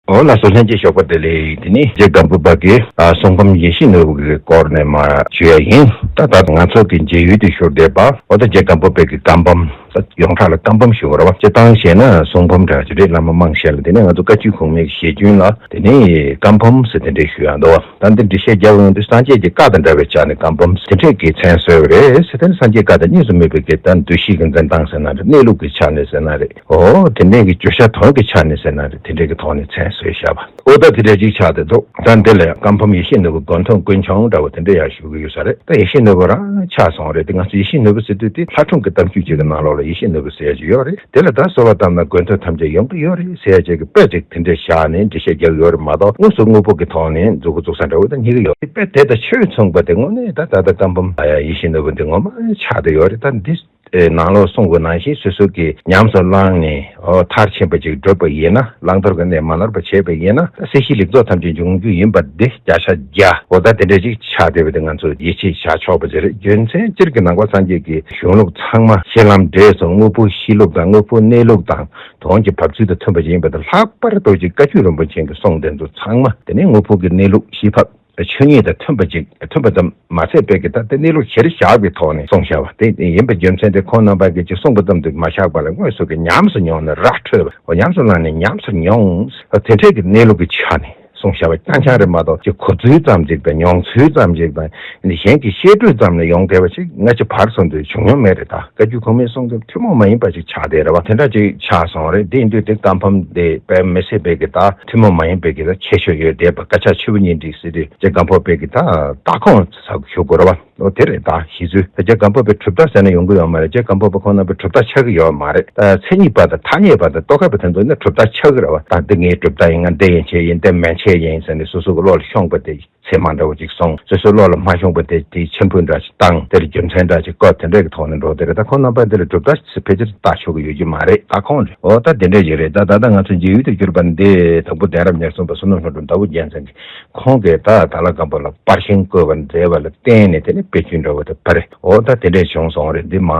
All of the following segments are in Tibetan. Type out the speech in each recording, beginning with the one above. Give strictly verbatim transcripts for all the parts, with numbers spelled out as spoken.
འོ་ལགས་སོ། ལྷན་རྒྱས་ཞོགས་པ་བདེ་ལེགས། དེ་ནི་རྗེ་སྒམ་པོ་པ་གི་ཨ་གསུང་འབུམ་ཡིད་བཞིན་ནོར་བུ་གི་སྐོར་ནས་མར་ཞུ་ཡ་ཡིན། ད་ད་ང་ཚོ་གི་མཇལ་ཡུལ་དུ་བཞུགས་བསྡད་པ་འོ་ད་རྗེ་སྒམ་པོ་པའི་གི་བཀའ་འབུམ། ཡོངས་གྲགས་ལ་བཀའ་འབུམ་ཞུ་བ་རེད་བ། སྤྱིར་བཏང་བཤད་ན་གསུང་འབུམ་འདྲ་ཅིག་རེད། བླ་མ་མང་ཤོས་ལ། དེ་ནས་ང་ཚོ་བཀའ་བརྒྱུད་གོང་མའི་གི་ཞལ་རྒྱུན་ལ་དེ་ནས་བཀའ་འབུམ་ཟེར་དེ་འདྲས་ཞུ་ཡ་འདུག་བ། ད་འདི་འགྲེལ་བཤད་རྒྱག་ཡོང་དུས་སངས་རྒྱས་ཀྱི་བཀའ་དང་འདྲ་བའི་ཆ་ནས་བཀའ་འབུམ་དེ་འདྲས་ཀྱི་མཚན་གསོལ་བ་རེད་ཟེར། དེ་ནི་སངས་རྒྱས་བཀའ་དང་གཉིས་སུ་མེད་པའི་གི་ད་འདུ་ཤེས་ཀྱི་འཛིན་སྟངས་ཟེར་ན་རེད། གནས་ལུགས་ཀྱི་ཆ་ནས་ཟེར་ན་རེད། འོ་དེ་འདྲས་ཀྱི་བརྗོད་བྱ་དོན་གྱི་ཆ་ནས་ཟེར་ན་རེད། དེ་འདྲས་ཀྱི་ཐོག་ནས་མཚན་གསོལ་བཞག་པ། འོ་ད་དེ་འདྲ་ཅིག་ཆགས་བསྡད་འདུག་ད་འདི་ལ་བཀའ་འབུམ་ཡེ་ཤེས་ནོར་བུ་དགོན་མཐོང་ཀུན་འབྱུང་འདྲ་བོ་དེ་འདྲ་ཡང་ཞུ་གི་ཡོད་ས་རེད། ད་ཡེ་ཤེས་ནོར་བུ་རང་ཆགས་སོང་རེད། དེ་ང་ཚོ་ཡེ་ཤེས་ནོར་བུ་ཟེར་དུས་དེ་ལྷ་སྒྲུང་གི་གཏམ་རྒྱུད་ཅིག་གི་ནང་ལོགས་ལ་ཡེ་ཤེས་ནོར་བུ་ཟེར་ཡ་ཅིག་ཡོད་རེད། དེ་ལ་ད་གསོལ་བ་བཏབ་ན་དགོས་འདོད་ཐམས་ཅད་ཡོང་གི་ཡོད་རེད་ཟེར་ཡ་ཅིག་གི་དཔེ་ཅིག་དེ་འདྲ་བཞག་ནས་འགྲེལ་བཤད་རྒྱག་གི་ཡོད་རེད་མ་གཏོགས། དངོས་སུ་དངོས་པོ་གི་ཐོག་ནས་མཛུབ་གུ་བཙུགས་ས་འདྲ་བོ་ད་རྙེད་གི་ཡོད་རེད། དཔེ་དེ་དང་ཆོས་མཚུངས་པ་དེ་དངོས་གནས་ད་ད་ལྟ་བཀའ་འབུམ་ཡེ་ཤེས་ནོར་བུ་འདི་ངོ་མ་ཆགས་བསྡད་ཡོད་རེད། ད་འདི། ནང་ལོགས་གསུངས་པ་ནང་བཞིན་སོ་སོ་གིས་ཉམས་སུ་བླངས་ནས་འོ་མཐར་ཕྱིན་པ་ཅིག་བགྲོད་པ་ཡིན་ན། བླང་དོར་གྱི་གནས་མ་ནོར་བ་བྱས་པ་ཡིན་ན། ད་སྲིད་ཞིའི་ལེགས་ཚོགས་ཐམས་ཅད་འབྱུང་རྒྱུ་ཡིན་པ་འདི་བརྒྱ་ཆ་བརྒྱ། འོ་ད་དེ་འདྲ་ཅིག་ཆགས་བསྡད་པ་དེ་ང་ཚོ་ཡིད་ཆེས་བྱ་ཆོག་པ་ཅིག་རེད། རྒྱུ་མཚན་སྤྱིར་གྱི་ནང་པ་སངས་རྒྱས་ཀྱི་གཞུང་ལུགས་ཚང་མ་གཞི་ལམ་འབྲས་སུ་དངོས་པོ་གཤིས་ལུགས་དང་དངོས་པོ་གནས་ལུགས་དང་དོན་གྱི་བབས་ཚུལ་དང་མཐུན་པ་ཅིག་ཡིན་པ་དང་། ལྷག་པར་དུ་ཅིག་བཀའ་བརྒྱུད་རིན་པོ་ཆེ་གི་གསུང་དེ་ཚོ་ཚང་མ་དེ་ནི་དངོས་པོ་གི་གནས་ལུགས་གཤིས་ཕབ། ཆོས་ཉིད་དང་མཐུན་པ་ཅིག་མཐུན་པ་ཙམ་མ་ཟད་པའི་གི་ད་ལྟ་གནས་ལུགས་གཞིར་བཞག་པའི་ཐོག་ནས་གསུངས་བཞག་པ་དེ་ཡིན་པའི་རྒྱུ་མཚན་དེ་ཁོང་རྣམ་པ་གིས་ཅིག་གསུངས་པ་ཙམ་དུ་མ་བཞག་པ་ལ་དངོས་སུ་གི་ཉམས་སུ་མྱོང་ནས་ར་འཕྲོད་པ། འོ་ཉམས་སུ་བླངས་ནས་ཉམས་སུ་མྱོང་། དེ་འཕྲལ་གྱི་གནས་ལུགས་ཀྱི་ཆ་ནས་གསུངས་བཞག་པ་རྐྱང་རྐྱང་རེད་མ་གཏོགས། ཅིག་གོ་ཚུལ་ཙམ་ཅིག་དང་མྱོང་ཚུལ་ཙམ་ཅིག་དང་། གཞན་གྱི་བཤད་སྒྲོས་ཙམ་ལ་ཡོང་བསྡད་པ་ཅིག་སྔ་ཕྱི་བར་གསུམ་དུ་བྱུང་མྱོང་མེད་རེད། ད་བཀའ་བརྒྱུད་གོང་མའི་གསུང་དེ་ཐུན་མོང་མ་ཡིན་པ་ཅིག་ཆགས་བསྡད་རེད་བ། དེ་འདྲ་ཅིག་ཆགས་སོང་རེད། དེ་ཡིན་དུས་དེ་བཀའ་འབུམ་དེ་དཔེ་མི་སྲིད་པའི་གི་ད་ཐུན་མོང་མ་ཡིན་པའི་གི་ད་ཁྱད་ཆོས་ཡོད་བསྡད་པ། བཀའ་ཕྱག་ཆུ་བོ་གཉིས་འགྲིག་ཟེར་དུས་རྗེ་སྒམ་པོ་པའི་གི་ད་ད་ཁོང་ཟེར་ཞུ་དགོས་རེད་བ། འོ་དེ་རེད། ད་གཞི་རྩའི་རྗེ་སྒམ་པོ་པའི་གྲུབ་མཐའ་ཟེར་ན་ཡོང་གི་ཡོད་མ་རེད། རྗེ་སྒམ་པོ་པ་ཁོང་རྣམ་པའི་གྲུབ་མཐའ་ཆགས་ཀྱི་ཡོད་མ་རེད། ད་མཚན་ཉིད་པ་དང་ཐ་སྙད་པ་དང་རྟོག་གེ་པ་དེ་ཚོ་ནི་གྲུབ་མཐའ་ཆགས་ཀྱི་རེད་བ། ད་འདི་ངའི་གྲུབ་མཐའ་ཡིན། ང་འདི་ཡན་ཆད་ཡིན། འདི་མན་ཆད་ཡིན་ཟེར་ནས་སོ་སོ་གི་བློ་ལ་ཤོང་པ་དེ་ཚད་མ་འདྲ་བོ་ཅིག་སོང་། སོ་སོའི་བློ་ལ་མ་ཤོང་པ་དེ་དེའི་ཕྱིར་འབུད་འདྲ་ཅིག་བཏང་། དེ་ལ་རྒྱུ་མཚན་འདྲ་ཅིག་བཀོད། དེ་འདྲ་གི་ཐོག་ནས་འགྲོ་དེ་རེད། ད་ཁོང་རྣམ་པ་འདི་ལ་གྲུབ་མཐའ་ཕལ་ཆེར་ལྟ་ཆོག་གི་ཡོད་ཀྱི་མ་རེད། ད་ཁོང་རེད། འོ་ད་དེ་འདྲ་ཞིག་རེད། ད་ད་ལྟ་ང་ཚོ་མཇལ་ཡུལ་དུ་གྱུར་པ་འདི་དྭགས་པོ་གདན་རབས་ཉེར་གསུམ་པ་བསོད་ནམས་ལྷུན་གྲུབ་ཟླ་བོ་རྒྱལ་མཚན་གྱིས་ཁོང་གིས་ད་དྭགས་ལྷ་སྒམ་པོ་ལ་པར་ཤིང་བརྐོས་པར་མཛད་པ་ལ་བརྟེན་ནས་དེ་ནས་དཔེ་བརྒྱུད་འདྲ་བོ་དེ་ཕར་རེད། འོ་ད་དེ་འདྲས་བྱུང་སོང་རེད། འདི་མ་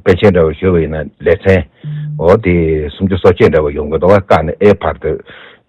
དཔེ་ཆ་འདྲ་བོ་ཞུ་བ་ཡིན་ན་ལེ་ཚན་འོ་དེ་སུམ་ཅུ་སོ་བརྒྱད་འདྲ་བོ་ཡོང་གི་འདུག་བ། ཀ་ནས་ཨེ་བར་དུ།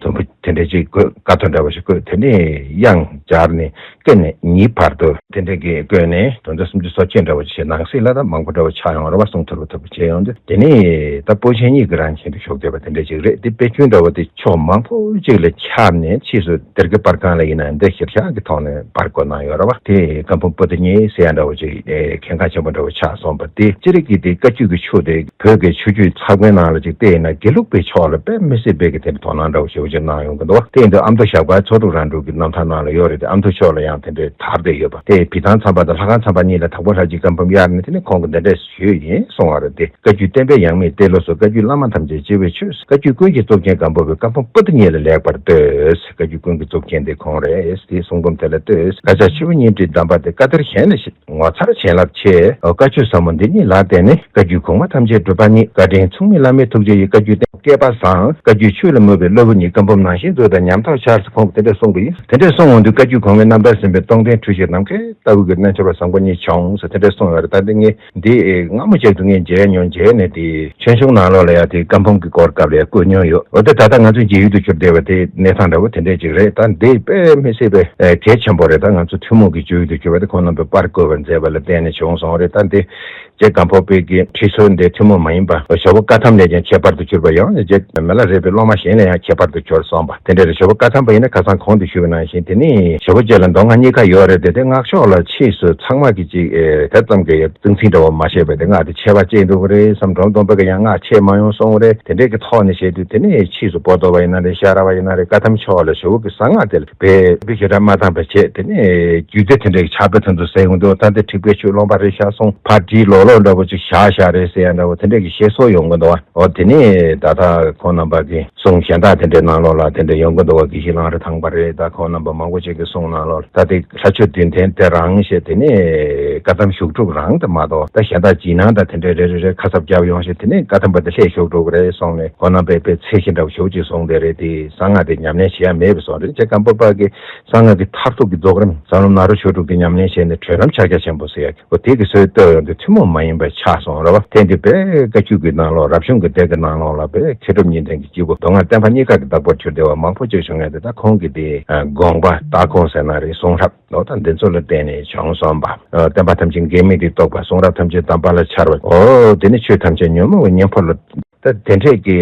དུམ་བུ་དེ་འདྲ་ཅིག་བཀོད། ཀ་ཐོ་འདྲ་བ་ཞིག་བཀོད། དེ་ནས་དབྱངས་སྦྱར་ནས་ཀ་ནས་ཉི་བར་དུ་དེ་འདྲ་གི་བཀོད་ནས་དོན་དག་སུམ་ཅུ་སོ་བརྒྱད་འདྲ་བ་ཞིག་ནང་གསེས་ལ་ད་མང་པོ་འདྲ་བ་ཆགས་ཡོང་རེད་བ། གསུང་ཐུབ་པ་ཐུབ་པ་བྱས་ཡོང་དུས། དེ་ནས་ད་པོད་ཆེན་གཉིས་ཀྱི་རང་བཞིན་དུ་བཞུགས་བསྡད་པ་དེ་འདྲ་ཅིག་རེད། དེ་དཔེ་རྒྱུན་འདྲ་བ་དེ་ཕྱོགས་མང་པོ་ཅིག་ལ་ཁྱབ་ནས་ཕྱིས་སུ་སྡེར་ཁའི་པར་ཁང་ལ་ཡིན་ན་འདི་གཞིར་བཞག་གི་ཐོག་ནས་པར་བརྐོས་གནང་ཡོད་རེད་བ། དེ་བཀའ་འབུམ་པོ་ཏི་ཉི་ཟེར་ཡ་འདྲ་བ་ཅིག་ཨེ་གལ་འགངས་ཆེན་པོ་འདྲ་བ་ཆགས་སོང་བ། དེ་སྤྱིར་གྱི་དེ་བཀའ་བརྒྱུད་ཀྱི་ཆོས་དེ། བོད་ཀྱི་ཆོས་བརྒྱུད་ཚོགས་པའི་ནང་ལ་ཅིག་བལྟས་ན་དགེ་ལུགས་པའི་ཕྱོགས་ལ་དཔེ་མི་སྲིད་པའི་གི་དེ་འདྲ་དོ་སྣང་འདྲ་བོ་ཞེ་པོ་ཅིག་གནང་ཡོང་གི་འདུག་བ། དེ་ཡིན་དུས་ཨ་མདོ་ཞབས་དཀར་ཚོགས་དྲུག་རང་གྲོལ་གྱི་རྣམ་ཐར་ནང་ལ་ཡོད་རེད་དེ། ཨ་མདོ་ཕྱོགས་ལ་ཡང་དེ་འདྲའི་དར་བསྡད་ཡོད་པ། དེ་བི་ཐང་མཚམས་པ་དང་ལྷ་ཁང་མཚམས་པ་གཉིས་ལ་དྭགས་པོ་ལྷ་རྗེའི་བཀའ་འབུམ་གཡར་ནས་དེ་ནས་ཁོང་གིས་འདི་འདྲ་ཞུས་ཡིན་གསུང་བ་རེད་དེ། བཀའ་བརྒྱུད་བསྟན་པའི་ཡང་མིག་ཏེ་ལོ་སོགས། བཀའ་བརྒྱུད་བླ་མ་ཐམས་ཅད་སྤྱི་བོས་མཆོད། བཀའ་བརྒྱུད་ཀུན་གྱི་གཙུག་རྒྱན་སྒམ་པོ་པའི། བཀའ་འབུམ་པོ་ཏི་ཉི་ལ་ལེགས་པར་ལྟོས། བཀའ་བརྒྱུད་ཀུན་གྱི་གཙུག་རྒྱན་དེ་ཁོང་རེད། དེའི་གསུང་འབུམ་དེ་ལ་ལྟོས། བཀའ་ཕྱག་ཆུ་བོ་གཉིས་འགྲིག་གདམས་པ་དེ། བཀའ་གཏེར་གཞན་ལས་ངོ་མཚར་བྱིན་རླབས་ཆེ། བཀའ་ཆོས་ཟབ་མོ་འདི་ཉིད་ལ་བརྟེན་ནས། བཀའ་བརྒྱུད་གོང་མ་ཐམས་ཅད་གྲུབ་པ་ཉིད། བཀའ་དྲིན་མཚུངས་མེད་བླ་མའི་ཐུགས་རྗེ་ཡིས། བཀའ་བརྒྱུད་བསྟན་པའི་བསྐལ་པ་བཟང་། བཀའ་བརྒྱུད་ཆོས་ལ་མོས་པའི་སློབ་བུ་ཉིད། བཀའ་འབུམ་ནང་བཞིན་མཛོད་དང་ཉམས་ཐག་ཆར་ཟེར་ཁོང་གིས་དེ་འདྲ་གསུངས་པ་ཡིན། དེ་འདྲ་གསུངས་འོང་དུས་བཀའ་བརྒྱུད་གོང་མའི་རྣམ་ཐར་ཟིན་པའི་སྟོང་ལྡན་འཁྲུལ་ཞིག་ནམ་མཁའི་ལྟ་བུ་གི་རྣལ་འབྱོར་པ་བཟང་པོ་ཉིད་བྱུང་ཟེར་དེ་འདྲ་གསུངས་ཡོད་རེད། ད་འདི་ངས་འདི་སྔ་མོ་ཅིག་ཏུ་ངས་མཇལ་མྱོང་། མཇལ་ནས་དེ་ཆོས་འབྱུང་ནང་ལོགས་ལ་ཡང་དེ་བཀའ་འབུམ་གྱི་སྐོར་སྐབས་ལ་ཡང་བཀོད་མྱོང་ཡོད། འོ་དེ་ད་ལྟ་ང་ཚོའི་མཇལ་ཡུལ་དུ་གྱུར་བསྡད་པ་དེ་གནས་སྟངས་འདྲ་བོ་དེ་འདྲས་ཅིག་རེད། ད་འདི་དཔེ་མི་སྲིད་པའི་ཨེ་གལ་ཆེན་པོ་རེད། ད་ང་ཚོ་ཐུན་མོང་གི་སྤྱོད་ཡུལ་དུ་གྱུར་པ་དེ་ཁོང་རྣམ་པས་པར་བརྐོས་པར་མཛད་པ་ལ་བརྟེན་ནས་བྱུང་སོང་རེད། ད་འདི་རྗེ་སྒམ་པོ་པའི་གི་ཁྲིད་སྲོལ་འདི་ཐུན་མོང་མ་ཡིན་པ་ཇོ་བོ་བཀའ་ཐམ་ལས་ཀྱང་ཁྱད་པར་དུ་གྱུར་པ། ཡང་རྗེ་མི་ལ་རས་པའི་སློབ་མ་གཞན་ལས་ཡང་ཁྱད་པར་དུ་གྱུར་སོང་བ་དེ་འདྲ་རེད། ཇོ་བོ་བཀའ་ཐམ་པ་ཡིན་ན་ཁ་སང་གོང་དུ་ཞུས་པ་ནང་བཞིན་དེ་ནི་ཇོ་བོ་རྗེ་ལ་མདོ་སྔགས་གཉིས་ཀ་ཡོད་རེད་དེ། དེ་སྔགས་ཕྱོགས་ལ་ཕྱིས་སུ་ཚང་མ་གི་ཅིག་ཨེ་དེ་ཙམ་གྱི་གཙང་ཚིག་འདྲ་བོ་མ་བཤད་པས། དེ་སྔགས་དེ་ཆད་པ་བཅད་འདུག་རེད་བསམ། འབྲོམ་སྟོན་པ་གི་ཡང་སྔགས་ཆད་མ་ཡོང་གསུངས་རེད། དེ་འདྲས་ཀྱི་ཐོག་ནས་བཤད་དུས་དེ་ནས་ཕྱིས་སུ་པོ་ཏོ་བ་ཡིན་ན་རེད། ཤ་ར་བ་ཡིན་ན་རེད། བཀའ་ཐམ་ཕྱོགས་ལ་ཇོ་བོ་གི་གསང་སྔགས་དེ་ལ་དཔེ་དཔེ་ཞེ་དྲག་མ་བཏང་བ་བྱས། དེ་ནས་རྒྱུད་སྡེ་དེ་འདྲས་ཀྱི་ཕྱག་དཔེ་དེ་ཚོ་གསན་ཡོང་དུས། ད་འདི་ཁྲིད་དཔོན་ཆོས་སློབ་པ་རེད་ཤག་གསུངས། ཕར་བྲིས་ལོག་ལོག་འདྲ་བོ་ཅིག་བཞག་བཞག་རེད་ཟེར་ཡ་འདྲ་བོ་དེ་འདྲས་ཀྱི་བཤད་སྲོལ་ཡོང་གི་འདུག་བ། འོ་དེ་ནས་ད་ལྟ་ཁོང་རྣམ་པ་གི་གསུང་གཞན་དག་དེ་འདྲའི་ནང་ལོགས་ལ་དེ་འདྲ་ཡོང་གི་འདུག་བ། དགེ་བཤེས་གླང་རི་ཐང་པ་རེད། ད་ཁོང་རྣམ་པ་མང་པོ་ ཅིག་གི་གསུང་ནང་ལོགས་ད་དེ་ལྷ་ཆོས་བདུན་ལྡན་དེ་རང་ཞེས་དེ་ནས་བཀའ་གདམས་ཞུགས་དྲུག་རང་དེ་མ་གཏོགས་ད་གཞན་དག་སྦྱིན་ནང་དང་དེ་འདྲའི་རེ་རེ་རེ་ཁ་གསབ་རྒྱབ་ཡོང་ཞེས་དེ་ནས་བཀའ་གདམས་པ་དེ་ལྷས་ཞུགས་དྲུག་རེད་སོང་ནས་ཁོ་རྣམ་པས་དཔེ་ཚད་གཞི་འདྲ་བོ་ཞུགས་ཅིག་སོང་དེ་རེད། དེ་གསང་སྔགས་དེ་ཉམས་ལེན་བྱེད་ཡ་མེད་པའི་སོང་རེད། རྗེ་སྒམ་པོ་པ་གི་གསང་སྔགས་ཀྱི་མཐར་ཐུག་གི་རྫོགས་རིམ་ཟབ་ལམ་ནཱ་རོ་ཆོས་དྲུག་གི་ཉམས་ལེན་བྱས་ནས་གྲོལ་ལམ་ཕྱག་རྒྱ་ཆེན་པོ་ཟེར་ཡ་གི་འོ་དེ་གི་སྲོལ་བཏོད་ཡོང་དུས་ཐུན་མོང་མ་ཡིན་པ་ཆགས་སོང་རེད་བ། དེ་འདི་དཔེ་བཀའ་བརྒྱུད་ཀྱི་ནང་ལོགས་རབ་བྱུང་གི་སྡེ་གི་ནང་ལོགས་ལ་དཔེ་མཁས་གྲུབ་གཉིས་ལྡན་གྱི་སྐྱེས་བུ་མདོ་སྔགས་བསྟན་པ་གཉིས་ཀ་གི་བདག་པོར་གྱུར་བསྡད་པ་མང་པོ་ཅིག་བྱུང་ཡ་དེ་ད་ཁོང་གི་དེ་དགོངས་པ་ལྟ་སྐོར་ཟེར་ན་རེད། གསུང་རབ་ལོ་ད་འདི་ཚོ་ལ་བརྟེན་ནས་བྱུང་སོང་བ། ཨ་བསྟན་པ་ཐམས་ཅད་འགལ་མེད་དེ་རྟོགས་པ། གསུང་རབ་ཐམས་ཅད་དམ་པ་ལ་འཆར་བ། འོ་དེ་ནི་ཆོས་ཐམས་ཅད་ཉོན་མོངས་པའི་གཉེན་པོ་ལ། ད་དེ་འདྲས་ཀྱི་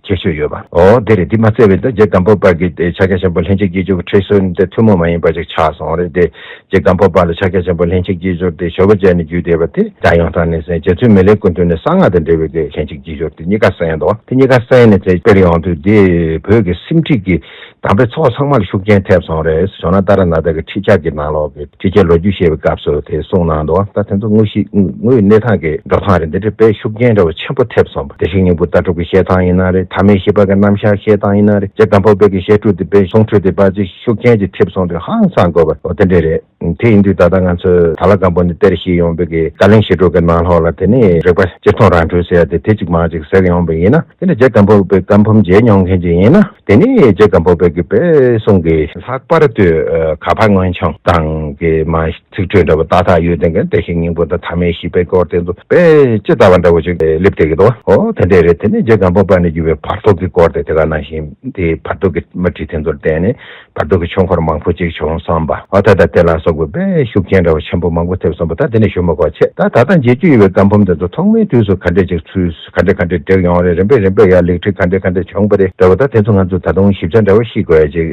ཁྱད་ཆོས་ཡོད་པ། འོ་དེ་རེད། འདི་མ་ཚད་པའི་ད་རྗེ་སྒམ་པོ་པ་གི་ཕྱག་རྒྱ་ཆེན་པོ་ལྷན་ཅིག་སྐྱེས་སྦྱོར་གྱི་ཁྲིད་སྲོལ་འདི་ཐུན་མོང་མ་ཡིན་པ་ཅིག་ཆགས་སོང་རེད་དེ། རྗེ་སྒམ་པོ་པ་ལ་ཕྱག་རྒྱ་ཆེན་པོ་ལྷན་ཅིག་སྐྱེས་སྦྱོར་དེ་ཞོལ་པ་བྱས་ནས་བརྒྱུད་བསྡད་པ་དེ་རྒྱ་ཡོངས་གྲགས་ནས་གསན། རྗེ་བཙུན་མི་ལའི་སྐུ་མདུན་ནས་གསང་སྔགས་དང་འབྲེལ་བའི་གི་ལྷན་ཅིག་སྐྱེས་སྦྱོར་དེ་གཉིས་ཀ་གསན་འདུག་དེ་གཉིས་ཀ་གསན་ནས་དེ་དཔེར་ཡོང་དུས་དེ་བོད་ཀྱི་སེམས་ཁྲིད་ཀྱི་དམ་པའི་ཚོགས་ཚང་མ་ལ་ཤུགས་རྐྱེན་ཐེབས་སོང་རེད། ཇོ་ནང་ཏཱ་ར་ནཱ་ཐ་གི་ཁྲིད་བྱ་གི་ནང་ལོགས་ཀྱི་ཁྲིད་བྱའི་ལོ་རྒྱུས་བཤད་པའི་སྐབས་སུ་དེ་གསུངས་གནང་འདུག་ད་དེ་ཚོ་དངོས་གཞི་དངོས་ཡོད་གནས་སྟངས་ཀྱི་འགྲོ་སྟངས་རེད། འདི་འདྲ་དཔེ་ཤུགས་རྐྱེན་འདྲ་བོ་ཆེན་པོ་ཐེབས་སོང་བ། བདེ་གཤེགས་སྙིང་པོ་ལྟ་གྲུབ་ཀྱི་བཤད་སྟངས་ཡིན་ན་རེད། ཐ་མལ་བཞི་པ་གི་རྣམ་གཞག་བཤད་སྟངས་ཡིན་ན་རེད། རྗེ་སྒམ་པོ་པའི་གི་བཤད་སྒྲུབ་དེ་དཔེ་གསུང་སྒྲོས་དེ་དཔེ་ཅིག་ཤུགས་རྐྱེན་ཅིག་ཐེབས་སོང་དུས་ཧང་སང་དགོས་པ་འོ་དེ་འདྲ་རེད། དེ་ཡིན་དུས་ད་ལྟ་ང་ཚོས་དྭགས་ལྷ་སྒམ་པོ་ནས་གཏེར་བཞེས་ཡོང་བའི་གི་བཀའ་གླིང་བཞི་སྒྲུབ་ཀྱི་ནང་ལོགས་ལ་དེ་ནས་རིག་པ་སྤྱིར་མཐོང་རང་གྲོལ་ཟེར་ཡ་དེ་དེ་གཅིག་མ་གཅིག་ཟེར་ཡོང་བ་ཡིན་ན། དེ་ནས་རྗེ་སྒམ་པོ་པའི་བཀའ་འབུམ་མཇལ་མྱོང་མཁན་ཅིག་ཡིན་ན། དེ་ནས་རྗེ་སྒམ་པོ་པའི་གི་དཔེ་གསུང་གི་ལྷག་པར་དུ་ག་པར་མངོན་བྱང་དང་གི་མ་ཚིག་འཕྲོས་འདྲ་བོ་ཏག་ཏག་ཡོད་དེ་གི་བདེ་གཤེགས་སྙིང་པོ་དང་ཐ་མལ་བཞི་པའི་སྐོར་དེ་ཚོ་དཔེ་ཇི་ལྟ་བ་འདྲ་བོ་ཅིག་སླེབས་བསྡད་ཀྱི་འདུག་འོ་དེ་འདྲས་རེད། དེ་ནས་རྗེ་སྒམ་པོ་པ་ནས་བརྒྱུད་པའི་བར་དོ་གི་སྐོར་དེ་དེ་ག་ནང་བཞིན་དེ་བར་དོ་གི་དམར་ཁྲིད་དེ་ཚོར་བརྟེན་ནས། བར་དོ་གི་ཆོས་འཁོར་མང་པོ་ཅིག་བྱུང་སོང་བ། ཨོ་ད་ལྟ་དེ་ལ་སོགས་པའི་དཔེ་ཤུགས་རྐྱེན་འདྲ་བ་ཆེན་པོ་མང་པོ་ཐེབས་སོང་བ། ད་དེ་ནས་ཞུ་མི་དགོས་ཆེ། ད་ད་ལྟ་མཇལ་རྒྱུ་ཡོད་པའི་བཀའ་འབུམ་དེ་ཚོ་ཐོག་མའི་དུས་སུ་ག་འདྲས་ཅིག་ཚུལ་ག་འདྲས་ག་འདྲས་བསྒྲིགས་ཡོང་རེད། རིམ་པས་རིམ་པས་ཡར་ལེགས་བསྒྲིགས་ག་འདྲས་ག་འདྲས་བྱུང་བ་རེད་འདྲ་བ། ད་དེ་ཚོ་ང་ཚོ་ད་དུང་ཞིབ་ཆ་འདྲ་བ་ཤེས་དགོས་ཡ་ཅིག་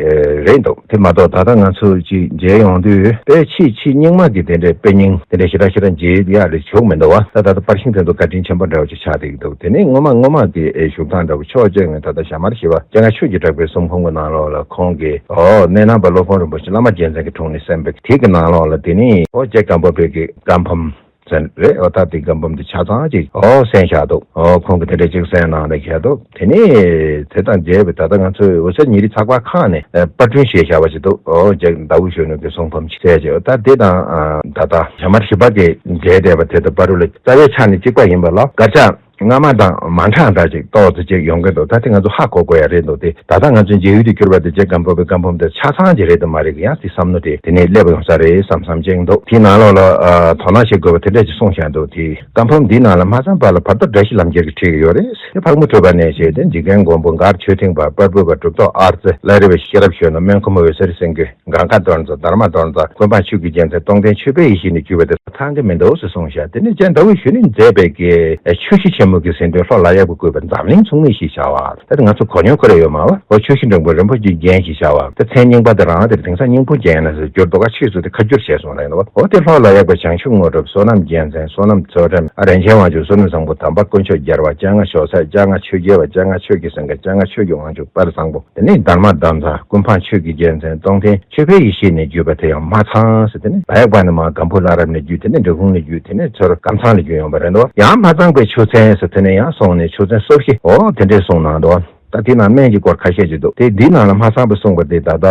རེད་འདུག་དེ་མ་གཏོགས་ད་ལྟ་ང་ཚོ་ཅིག་མཇལ་ཡོང་དུས་དཔེ་ཕྱིས་ཕྱིས་རྙིང་མ་གི་དེ་འདྲས་དཔེ་རྙིང་དེ་འདྲས་ཞེ་དྲག་ཞེ་དྲག་མཇལ་ཡ་རེད་བྱུང་མི་འདུག་བ། ད་ད་ལྟ་པར་ཤིང་དེ་ཚོ་བཀའ་དྲིན་ཆེན་པོ་འདྲ་བ་ཅིག་ཆགས་བསྡད་ཀྱི་འདུག་དེ་ནས་སྔོན་མ་སྔོན་མ་གི་ཨེ་བཞུགས་སྟངས་འདྲ་བོ་ཕྱོགས་གཅིག་ནས་ད་ལྟ་ཞྭ་དམར་བཞི་པ་སྤྱན་སྔ་ཆོས་ཀྱི་གྲགས་པའི་གསུང་འབུམ་གྱི་ནང་ལོགས་ལ་ཁོང་གིས་ཨོ་གནས་རྣམ་པ་སློབ་དཔོན་རིན་པོ་ཆེ་བླ་མ་རྒྱལ་མཚན་གྱི་དྲུང་ནས་གསན་པའི་དེ་གི་ནང་ལོགས་ལ་དེ་ནས་ཨོ་རྗེ་སྒམ་པོ་པའི་གི་བཀའ་འབུམ་ཟེར་རེད། ཨོ་ད་དེ་བཀའ་འབུམ་དེ་ཆ་ཚང་ཅིག་ཨོ་གསན་བཞག་འདུག་ཨོ་ཁོང་གིས་དེ་འདྲ་ཅིག་གསན་གནང་ནས་བཞག་འདུག་དེ་ནས་དེ་དང་མཇལ་བའི་ད་ལྟ་ང་ཚོའི་འོད་གསལ་ཉིན་རེའི་ཚགས་པར་ཁག་ནས་ཨེ་པར་སྐྲུན་བྱས་བཞག་པ་ཅིག་འདུག་ཨོ་རྗེ་ཟླ་འོད་གཞོན་ནུ་གི་གསུང་འབུམ་ཅིག་ཟེར་ཅིག་ཨོ་ད་དེ་དང་ཨ་ད་ལྟ་ཞྭ་དམར་བཞི་པ་གི་མཇལ་བསྡད་པ་དེ་དང་བར་དུ་ལ་རྩ་བའི་ཆ་ནས་གཅིག་པ་ཡིན་པ་ལ་དཀར་ཆག་སྔ་མ་དང་མ་འདྲ་འདྲ་ཅིག་ཏོག་ཙམ་ཅིག་ཡོང་གི་འདུག་ད་དེ་ང་ཚོ་ཧ་གོ་དགོས་ཡ་རེད་འདུག་དེ་ད་ལྟ་ང་ཚོའི་མཇལ་ཡུལ་དུ་གྱུར་པ་དེ་རྗེ་སྒམ་པོ་པའི་བཀའ་འབུམ་དེ་ཆ་ཚང་ཅིག་རེད་དམ་མ་རེད་ཀྱི་ཡང་དེ་བསམ་བློ་དེ་དེ་ནས་སླེབས་ཡོང་ས་རེད་བསམ་བསམ་ཅིག་འདུག་དེའི་ནང་ལོགས་ལ་ཨ་དོ་སྣང་བྱེད་དགོས་པ་དེ་འདྲ་ཅིག་གསུངས་བཞག་འདུག་དེ་བཀའ་འབུམ་འདིའི་ནང་ལ་མ་ཚང་པ་ལ་བར་དོ་བཀྲ་ཤིས་ལམ་རྒྱལ་གྱིས་བྲིས་ཀྱི་ཡོད་རེད། དེ་ཕག་མོ་གྲུ་པ་ནས་བྱས་ཏེ་འཇིག་རྟེན་མགོན་པོ་མགར་ཆོས་མཐུན་པ་དཔལ་སྤྲུལ་པ་གྲུབ་ཐོབ་ཨར་ཙི་བླ་རི་བའི་ཤེས་རབ་གཞོན་ནུ་སྨན་ཁོ་མོ་འོད་ཟེར་སེང་གེ། གངྒཱ་མདོར་མཛད། དྷརྨ་མདོར་མཛད། ཀུན་སྤངས་ཆོས་ཀྱི་རྒྱལ་མཚན། སྟོང་ཐུན་ཆོས་དཔལ་ཡེ་ཤེས་ནས་བརྒྱུད་པ་དེ་ཚང་གི་མི་འདུག་ཟེར་གསུངས་ཤག་དེ་ནས་རྗེ་ཟླ་འོད་གཞོན་ནུས་མཛད་པའི་གི་ཆོས་གཞི་ཆེན་མོ་གི་ཟིན་ཐོའི་ལྷོ་ལ་ཡག་པ་བཀོད་པ་འཛམ་གླིང་མཚུངས་མེད་ཞེས་བྱ་བ། ད་དེ་ང་ཚོ་གོ་མྱོང་ཁོ་ར་ཡོད་མ་བ། འོ་ཆོས་ཞུ་འབྲིང་པོ་རིན་པོ་ཆེའི་རྒྱན་ཞེས་བྱ་བ། ད་མཚན་རྙིང་པ་དེ་རང་དེར་དེང་སང་སྙིང་པོ་རྒྱན་ན་ཟེར་འགྱུར་འདུག་ག་ཕྱིས་སུ་དེ་ཁ་བསྒྱུར་བྱས་སོང་རེད་འདུག་འོ་དེ་ལྷོ་ལ་ཡག་པ་བྱང་ཆུབ་དངོས་གྲུབ། བསོད་ནམས་རྒྱལ་མཚན། བསོད་ནམས་ཚུལ་ཁྲིམས། ཨ་རིན་ཆེན་དབང་ཕྱུག། བསོད་ནམས་བཟང་པོ། དམ་པ་དཀོན་མཆོག་རྒྱལ་བ། སྤྱན་སྔ་ཞོ་ཚད། སྤྱན་སྔ་ཆོས་རྒྱལ་བ། སྤྱན་སྔ་ཆོས་ཀྱི་སེང་གེ། སྤྱན་སྔ་ཆོས་ཀྱི་དབང་ཕྱུག་དཔལ་བཟང་པོ། དེ་ནས་དྷརྨ་དྷ་ཛ། ཀུན་སྤངས་ཆོས་ཀྱི་རྒྱལ་མཚན། སྟོང་ཐུན་ཆོས་དཔལ་ཡེ་ཤེས་ནས་བརྒྱུད་པ་དེ་ཡང་མ་ཚང་ཟེར། དེ་ནས་ལ་ཡག་པ་ནས་མར་སྒམ་པོ་བླ་རབས་ནས་བརྒྱུད། དེ་ནས་འབྲི་གུང་ནས་བརྒྱུད། དེ་ནས་ཚུར་ཀམ་ཚང་ལ་བརྒྱུད་ཡོང་བ་རེད་འདུག་ཡང་མ་ཚང་པའི་ཆོས་ཚན་ཟེར་དེ་ནས་ཡང་སོང་ནས་ཆོས་ཚན་སོ་བཞི་འོ་དེ་འདྲས་གསུངས་གནང་འདུག་ད་དེ་ནང་སྨན་གྱི་སྐོར་ཁ་ཤས་ཅིག་འདུག་དེ་འདིའི་ནང་ལ་མ་ཚང་པ་གསུངས་པ་དེ་ད་ལྟ་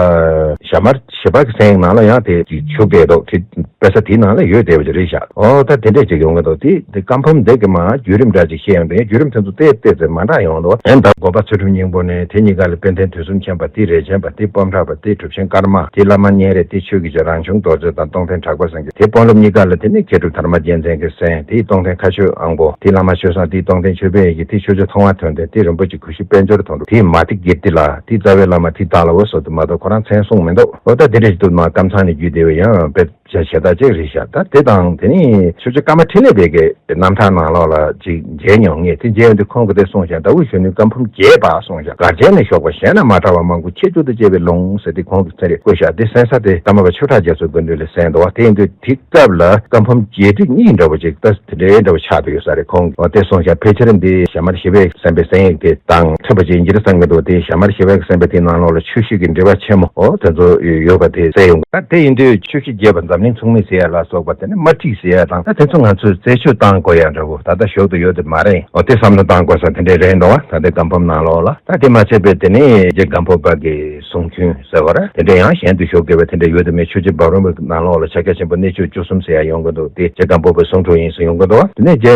ཞྭ་དམར་བཞི་པ་གི་མཚན་ཡིག་ནང་ལ་ཡང་དེ་ཅིག་བྱུག་བསྡད་འདུག་དེ་དཔེ་ཆ་དེའི་ནང་ལ་ཡོད་བསྡད་པ་ཅིག་རེད་ཤག་འོ་ད་དེ་འདྲས་ཅིག་ཡོང་གི་འདུག་དེ་དེ་བཀའ་འབུམ་འདི་གི་མར་བརྒྱུད་རིམ་འདྲ་ཅིག་བཤད་ཡོང་དུས་བརྒྱུད་རིམ་དེ་ཚོ་ཏོག་ཙམ་མ་འདྲ་ཡོང་འདུག་ཨེ་ད་དགོན་པ་ཚུལ་ཁྲིམས་སྙིང་པོ་ནས་དེ་གཉིས་ཀ་ལ་དཔལ་ལྡན་དུས་གསུམ་མཁྱེན་པ། དེ་རས་ཆེན་པ། དེ་སྤོམ་ཕྲག་པ། དེ་གྲུབ་ཆེན་ཀརྨ། དེ་བླ་མ་མཉན་རས། དེ་ཆོས་ཀྱི་རྗེ་རང་བྱུང་རྡོ་རྗེ་དང་སྟོང་ཐུན་གྲགས་པ་སེང་གེ། དེ་དཔོན་སློབ་གཉིས་ཀ་ལ་དེ་ནས་མཁས་གྲུབ་དྷརྨ་རྒྱལ་མཚན་གྱི་མཚན། དེ་སྟོང་ཐུན་མཁའ་སྤྱོད་དབང་པོ། དེ་བླ་མ་ཆོས་བཟང་། དེ་སྟོང་ཐུན་ཆོས་དཔལ་ཡེ་ཤེས། དེ་ཆོས་རྗེ་ཐུབ་དབང་དོན་ལྡན། དེ་རིན་པོ་ཆེ་གུ་ཤྲི་དཔལ་འབྱོར་དོན་གྲུབ། དེ་མ་ཏི་ཀིརྟི་ལ། དེ་རྩ་བའི་བླ་མ་དེ་དག་ལ་འོ་སོ་དེ་མ་གཏོགས་ཁོ་རང་མཚན་གསུངས་མི་འདུག་འོ་ད་དེ་འདྲ་ཞིག་འདུག་མར་ཀམ་ཚང་ནས་བརྒྱུད་བསྡད་པའི་ཡང་དཔེ་ཆ་ཞེ་དྲག་ཅིག་རེད་ཤག་ད་དེ་དང་དེ་ནས་ཆོས་རྗེ་ཀརྨ་འཕྲིན་ལས་པའི་གི་རྣམ་ཐར་ནང་ལོགས་ལ་ཅིག་མཇལ་མྱོང་ངས། དེ་མཇལ་ཡོང་དུས་ཁོང་གིས་དེ་གསུངས་ཤག་ཟླ་འོད་གཞོན་ནུས་བཀའ་འབུམ་རྒྱས་པ་གསུངས་ཤག་གར་བྱས་ནས་ཞོགས་པ། གཞན་ན་མ་བྲལ་བ་མང་པོ། ཁྱད་ཆོས་དང་བཅས་པའི་ལུང་ཟེར་དེ་ཁོང་གི་ཚན་རིག་བཀོད་ཤག་དེ་གསན་ས་དེ་ཀརྨ་པ་ཆོས་གྲགས་རྒྱ་མཚོའི་དགོན་སྡེ་ལ་གསན་འདུག་བ། དེ་ཡིན་དུས་དེ་སྐབས་ལ་བཀའ་འབུམ་རྒྱས་བསྡུས་གཉིས་འདྲ་བོ་ཅིག་ད་དེ་འདྲའི་འདྲ་བོ་ཆགས་བསྡད་ཡོད་ས་རེད། ཁོང་གིས་དེ་གསུངས་ཤག་ཕལ་ཆེར་འདི་ཞྭ་དམར་བཞི་པས་གསན་པའི་གསན་ཡིག་དེ་དང་མཐུན་པ་ཅིག་ཡིན་གྱི་རེད་བསམ་གྱི་འདུག་དེ་ཞྭ་དམར་བཞི་པས་གསན་པ་དེའི་ནང་ལོགས་ལ་ཆོས་བཤད་ཀྱི་འགྲེལ་པ་ཆེན་མོ་འོ་དེ་ཚོ་ཡོད་པ་དེ་གསན་ཡོང་། ད་དེ་ཡིན་དུས་ཆོས་བཤད་རྒྱས་པ། འཛམ་གླིང་མཚུངས་མེད་ཟེར་ཡ་ལ་སོགས་པ། དེ་ནི་དམར་ཁྲིད་ཟེར་ཡ་དང་། ད་དེ་ཚོ་ང་ཚོས་རྩད་གཅོད་བཏང་དགོས་ཡ་འདྲ་བོ་ད་ལྟ་ཞོར་དུ་ཡོད་དེ་མ་རེད། འོ་དེ་བསམ་བློ་བཏང་དགོས་ས་དེ་འདྲས་རེད་འདུག་བ། ད་ལྟའི་བཀའ་འབུམ་ནང་ལོགས་ལ། ད་དེ་མ་ཚད་པའི་དེ་ནི་རྗེ་སྒམ་པོ་པ་གི་ གསུང་རྒྱུན་ཟེར་བ་རེད། དེ་འདྲ་ཡང་གཞན་དུ་ཞུགས་དགོས་པའི་དེ་འདྲ་ཡོད་དེ་མེད། ཆོས་རྗེ་འབའ་རོམ་པའི་ནང་ལོགས་ལ་ཕྱག་རྒྱ་ཆེན་པོ་གནད་གཅོད་བཅུ་གསུམ་ཟེར་ཡ་ཡོང་གི་འདུག་དེ་རྗེ་སྒམ་པོ་པའི་གསུང་སྒྲོས་ཡིན་ཟེར་ཡོང་གི་འདུག་དེ་ནས་རྗེ་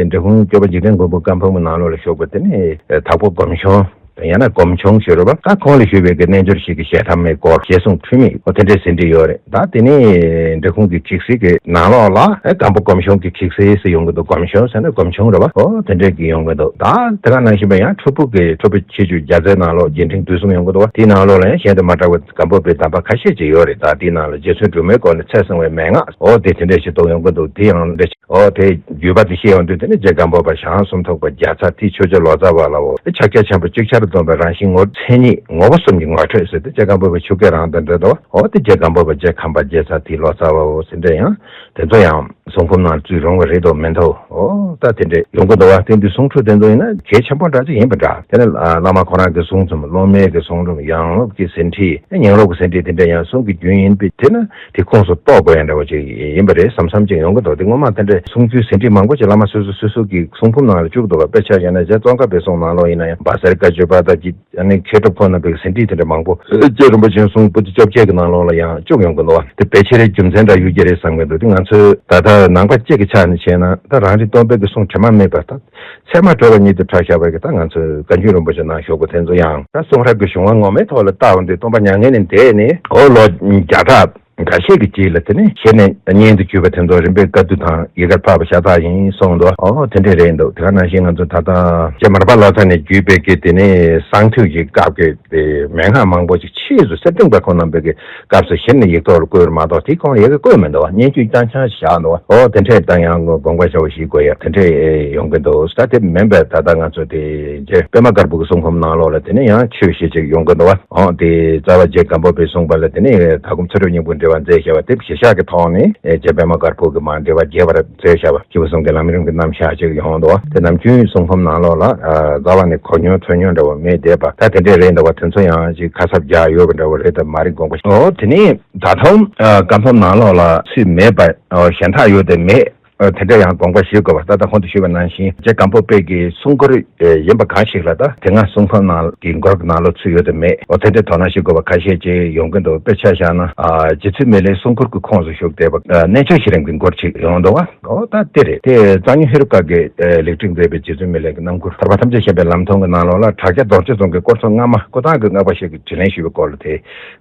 འབྲི་གུང་སྐྱོབ་པ་འཇིག་རྟེན་མགོན་པོ་བཀའ་འབུམ་གྱི་ནང་ལོགས་ལ་ཞུགས་པ་དེ་ནས་དྭགས་པོ་སྒོམ་ཆུང་། ཡང་ན་སྒོམ་ཆུང་ཞུ་རོགས་པ། ད་ཁོང་ལ་ཞུས་པའི་གི་རྣལ་འབྱོར་ཞིག་གི་ཞལ་ཐ་མའི་སྐོར། ཞལ་གསུང་འཁྲུལ་མེད། འོ་དེ་འདྲའི་ཟིན་བྲིས་ཡོད་རེད། ད་དེ་ནས་འབྲི་གུང་གི་ཁྲིགས་སེ་གི་ནང་ལོགས་ལ་ཨེ་སྒམ་པོ་སྒོམ་ཆུང་གི་ཁྲིགས་སེ་ཟེར་ཡོང་གི་འདུག་སྒོམ་ཆུང་ཟེར་ན་སྒོམ་ཆུང་རེད་པ། འོ་དེ་འདྲའི་གི་ཡོང་གི་འདུག་ད་དེ་ག་ནང་བཞིན་པ་ཡང་ཁྲོ་ཕུག་གི་ཁྲོ་ཕུག་ཆེ་བརྒྱུད་རྒྱལ་མཚན་ནང་ལོགས་རྒྱས་འབྲིང་བསྡུས་གསུམ་ཡོང་གི་འདུག་པ། དེའི་ནང་ལོགས་ལ་ཡང་གཞན་དུ་མ་གྲགས་པའི་སྒམ་པོ་པའི་གདམས་པ་ཁ་ཤས་ཅིག་ཡོད་རེད། ད་དེའི་ནང་ལ་རྗེ་བཙུན་སྒྲོལ་མའི་སྐོར་ནས་ཚད་བཟུང་བའི་མན་ངག་འོ་དེ་དེ་འདྲ་ཞིག་འདུག་ཡོང་གི་འདུག་དེ་ཡང་འདྲ་ཞིག་འོ་དེ་བརྒྱུད་པ་དེ་བཤད་ཡོང་དུས་དེ་ནི་རྗེ་སྒམ་པོ་པ་ཞང་སུམ་ཐུག་པ་རྒྱ་ཚ་ཏི་ཆོས་རྗེ་ལོ་ཙཱ་བ་ལའོ། ཕྱག་རྒྱ་ཆེན་པོ་ཅིག་ཆར་འཛོམས་པའི་རང་བཞིན་ངོ་མཚན་ཉིད་ངོ་བོ་གསུམ་གྱི་ངོ་སྤྲོད་ཟེར་ཏེ་རྗེ་སྒམ་པོ་པའི་ཆོས་སྐད་རང་དང་འདྲ་འདུག་འོ་དེ་རྗེ་སྒམ་པོ་པ་རྗེ་ཁམས་པ་རྒྱ་ཚ་ཏི་ལོ་ཙཱ་བའོ་ཟེར་འདྲ་ཡང་དེ་ཚོ་ཡང་གསུང་འབུམ་ནང་བཙུད་རུང་བ་རེད་དོ་མི་འདུག་འོ་ད་དེ་འདྲ་ཡོང་གི་འདུག་བ། དེ་འདི་གསུང་འཕྲོས་དེ་ཚོ་ཡིན་ན་གལ་ཆེན་པོ་འདྲ་ཅིག་ཡིན་པ་འདྲ། དེ་ནི་བླ་མ་ཁོ་རང་གི་གསུང་རྩོམ་སློབ་མའི་གི་གསུང་རྩོམ་ཡང་སློབ་ཀྱི་ཟིན་བྲིས་ཉན་རོགས་ཀྱི་ཟིན་བྲིས་དེ་འདྲ་ཡང་གསུང་གི་རྒྱུན་ཡིན་པས་དེ་ནི། དེ་ཁོངས་སུ་གཏོགས་དགོས་ཡ་འདྲ་བོ་ཅིག་ཡིན་པ་རེད་བསམ་བསམ་ཅིག་ཡོང་གི་འདུག་དེ་སྔོན་མ་དེ་འདྲའི་གསུང་རྒྱུན་ཟིན་བྲིས་མང་པོ་ཅིག་བླ་མ་སོ་སོ་སོ་སོ་གི་གསུང་འབུམ་ནང་ལ་བཅུག་འདུག་པ། དཔེ་ཆ་བཞག་ན་རྗེ་ཙོང་ཁ་པའི་གསུང་ནང་ལོགས་ཡིན་ན་ཡང་བཛྲ་ག་སྤྱོད་པ་དང་གཅིག་ཨ་ནི་མཁས་གྲུབ་ཁོང་རྣམ་པའི་ཟིན་བྲིས་དེ་འདྲ་མང་པོ་རྗེ་རིན་པོ་ཆེའི་གསུང་པོ་ཏི་བཅོ་བརྒྱད་ཀྱི་ནང་ལོགས་ལ་ཡང་བཅུག་ཡོང་གི་འདུག་པ། དེ་ཕལ་ཆེར་རྒྱུ་མཚན་འདྲ་ཡོད་ཀྱི་རེད་བསམ་གྱི་འདུག་དེ་ང་ཚོས་ད་ལྟ་ནང་པ་གཅིག་གི་ཆ་ནས་བྱས་ན་ད་རང་རིག་སྟོང་པའི་གི་གསུང་དྲི་མ་མེད་པ་དང་། ཚད་མ་གྲོལ་བ་ཉིད་དུ་གྲགས་བཞག་པའི་གི་ད་ང་ཚོའི་བཀའ་འགྱུར་རིན་པོ་ཆེ་ནང་ཞུགས་པ་དེ་ཚོ་ཡང་ད་གསུང་རབ་ཀྱི་གཞུང་བ་ངོ་མའི་ཐོག་ལ་བལྟ་བ་འདི་སྟོན་པ་མྱ་ངན་ལས་འདས་ནས་འོ་ལོ་བརྒྱ་ཕྲག་འགའ་ཤས་ཀྱི་རྗེས་ལ་དེ་ནས་ཞལ་ནས་སྙན་དུ་བརྒྱུད་པ་དེ་ཚོ་རིམ་པས་བཀའ་བསྡུ་དང་ཡི་གེར་ཕབ་པ་ཤ་སྟག་ཡིན་གསུངས་འདུག་འོ་དེ་འདྲས་རེད་འདུག་དེ་ག་ནང་བཞིན་ང་ཚོ་ད་ལྟ་རྗེ་མར་པ་ལོ་ཙཱ་ནས་བརྒྱུད་པའི་གི་དེ་ནས་གསང་ཐོས་ཀྱི་སྐབས་ཀྱི་དེ་མན་ངག་མང་པོ་ཅིག་ཕྱིས་སུ་གསེར་ལྡན་པ་ཁོང་རྣམ་པའི་གི་སྐབས་སུ་ཞིབ་ནས་ཡིག་ཐོག་ལ་བཀོད་པ་མ་གཏོགས་དེའི་གོང་ལ་ཡི་གེ་བཀོད་མི་འདུག་པ། སྙན་བརྒྱུད་རྐྱང་རྐྱང་བཞག་འདུག་པ། འོ་དེ་འདྲས་ད་ཡང་དགོངས་པ་ཞེ་པོ་ཞིག་དགོས་ཡ་དེ་འདྲས་ཡོང་གི་འདུག་ད་དེ་མིན་པའི་ད་ལྟ་ང་ཚོ་དེ་རྗེ་པད་མ་དཀར་པོ་གི་གསུང་འབུམ་ནང་ལོགས་ལ་དེ་ནས་ཡང་ཆོས་བཤད་ཅིག་ཡོང་གི་འདུག་པ། འོ་དེ་རྩ་བ་རྗེ་སྒམ་པོ་པས་གསུངས་པ་ལ་དེ་ནས་དྭགས་ཀུན་ཚུ་རོལ་སྙིང་པོ་འགྲེལ་པ་མཛད་བཞག་པ་དེ་གཞི་བཞག་གི་ཐོག་ནས་རྗེ་པད་མ་དཀར་པོ་གི་མར་འགྲེལ་པ་རྒྱས་པར་མཛད་བཞག་པ། སྐྱེས་བུ་གསུམ་གྱི་ལམ་རིམ་གྱི་རྣམ་གཞག་ཅིག་ཡོང་འདུག་པ། དེ་ནམ་རྒྱུན་གསུང་འབུམ་ནང་ལོགས་ལ་རྩ་བ་ནས་གོ་མྱོང་ཐོས་མྱོང་འདྲ་བོ་མེད་བསྡད་པ་ད་དེ་འདྲས་རེད་འདུག་པ། དེ་ཚོ་ཡང་ཅིག་ཁ་གསབ་རྒྱག་ཡོད་པ་འདྲ་བོ་རེད་དམ་མ་རེད་དགོངས་པ། འོ་དེ་ནས་ད་དུང་བཀའ་འབུམ་ནང་ལོགས་ལ་ཚུད་མེད་པ་གཞན་དག་ཡོད་དེ་མེད། དེ་འདྲ་ཡང་དགོངས་པ་ཞུ་དགོས་པ། ད་ལྟ་གོང་དུ་ཞུས་པ་ནང་བཞིན་རྗེ་སྒམ་པོ་པའི་གི་གསུང་མགུར་ཡིན་པ་གང་ཞིག་ལ་ད་དེ་སྔ་གསུང་འབུམ་ནང་གི་མགུར་ནང་ལོགས་ཚུད་ཡོད་དེ་མེད། འོ་དེ་འདྲའི་དོ་སྣང་ཞུ་དགོས་པ་ཁ་ཤས་ཅིག་ཡོང་གི་འདུག་དཔེ་ཆ་བཞག་ན་རྗེ་བཙུན་མི་ལའི་གསུང་མགུར་གྱི་ཁོངས་སུ་ཞུགས་བསྡད་པ་རྣལ་འབྱོར་གཞི་རིམ་གྱི་མགུར་ཅིག་ཡོང་འདུག་པ། འོ་ད་དེ་རེད། དེ་གཙང་སྨྱོན་ཧེ་རུ་ཀ་གིས་ལེགས་སྒྲིག་མཛད་པའི་རྗེ་བཙུན་མི་ལའི་གི་རྣམ་མགུར་ཐར་པ་ཐམས་ཅད་མཁྱེན་པའི་ལམ་མཐོང་གི་ནང་ལོགས་ལ་དྲག་ཆ་རྡོ་རྗེ་རྫོང་གི་སྐོར་ཚོ་སྔ་མ་སྐུ་ཐང་གི་སྔགས་པ་ཞིག་གིས་དྲིས་ལན་ཞུས་པའི་སྐོར་ལ་དེ་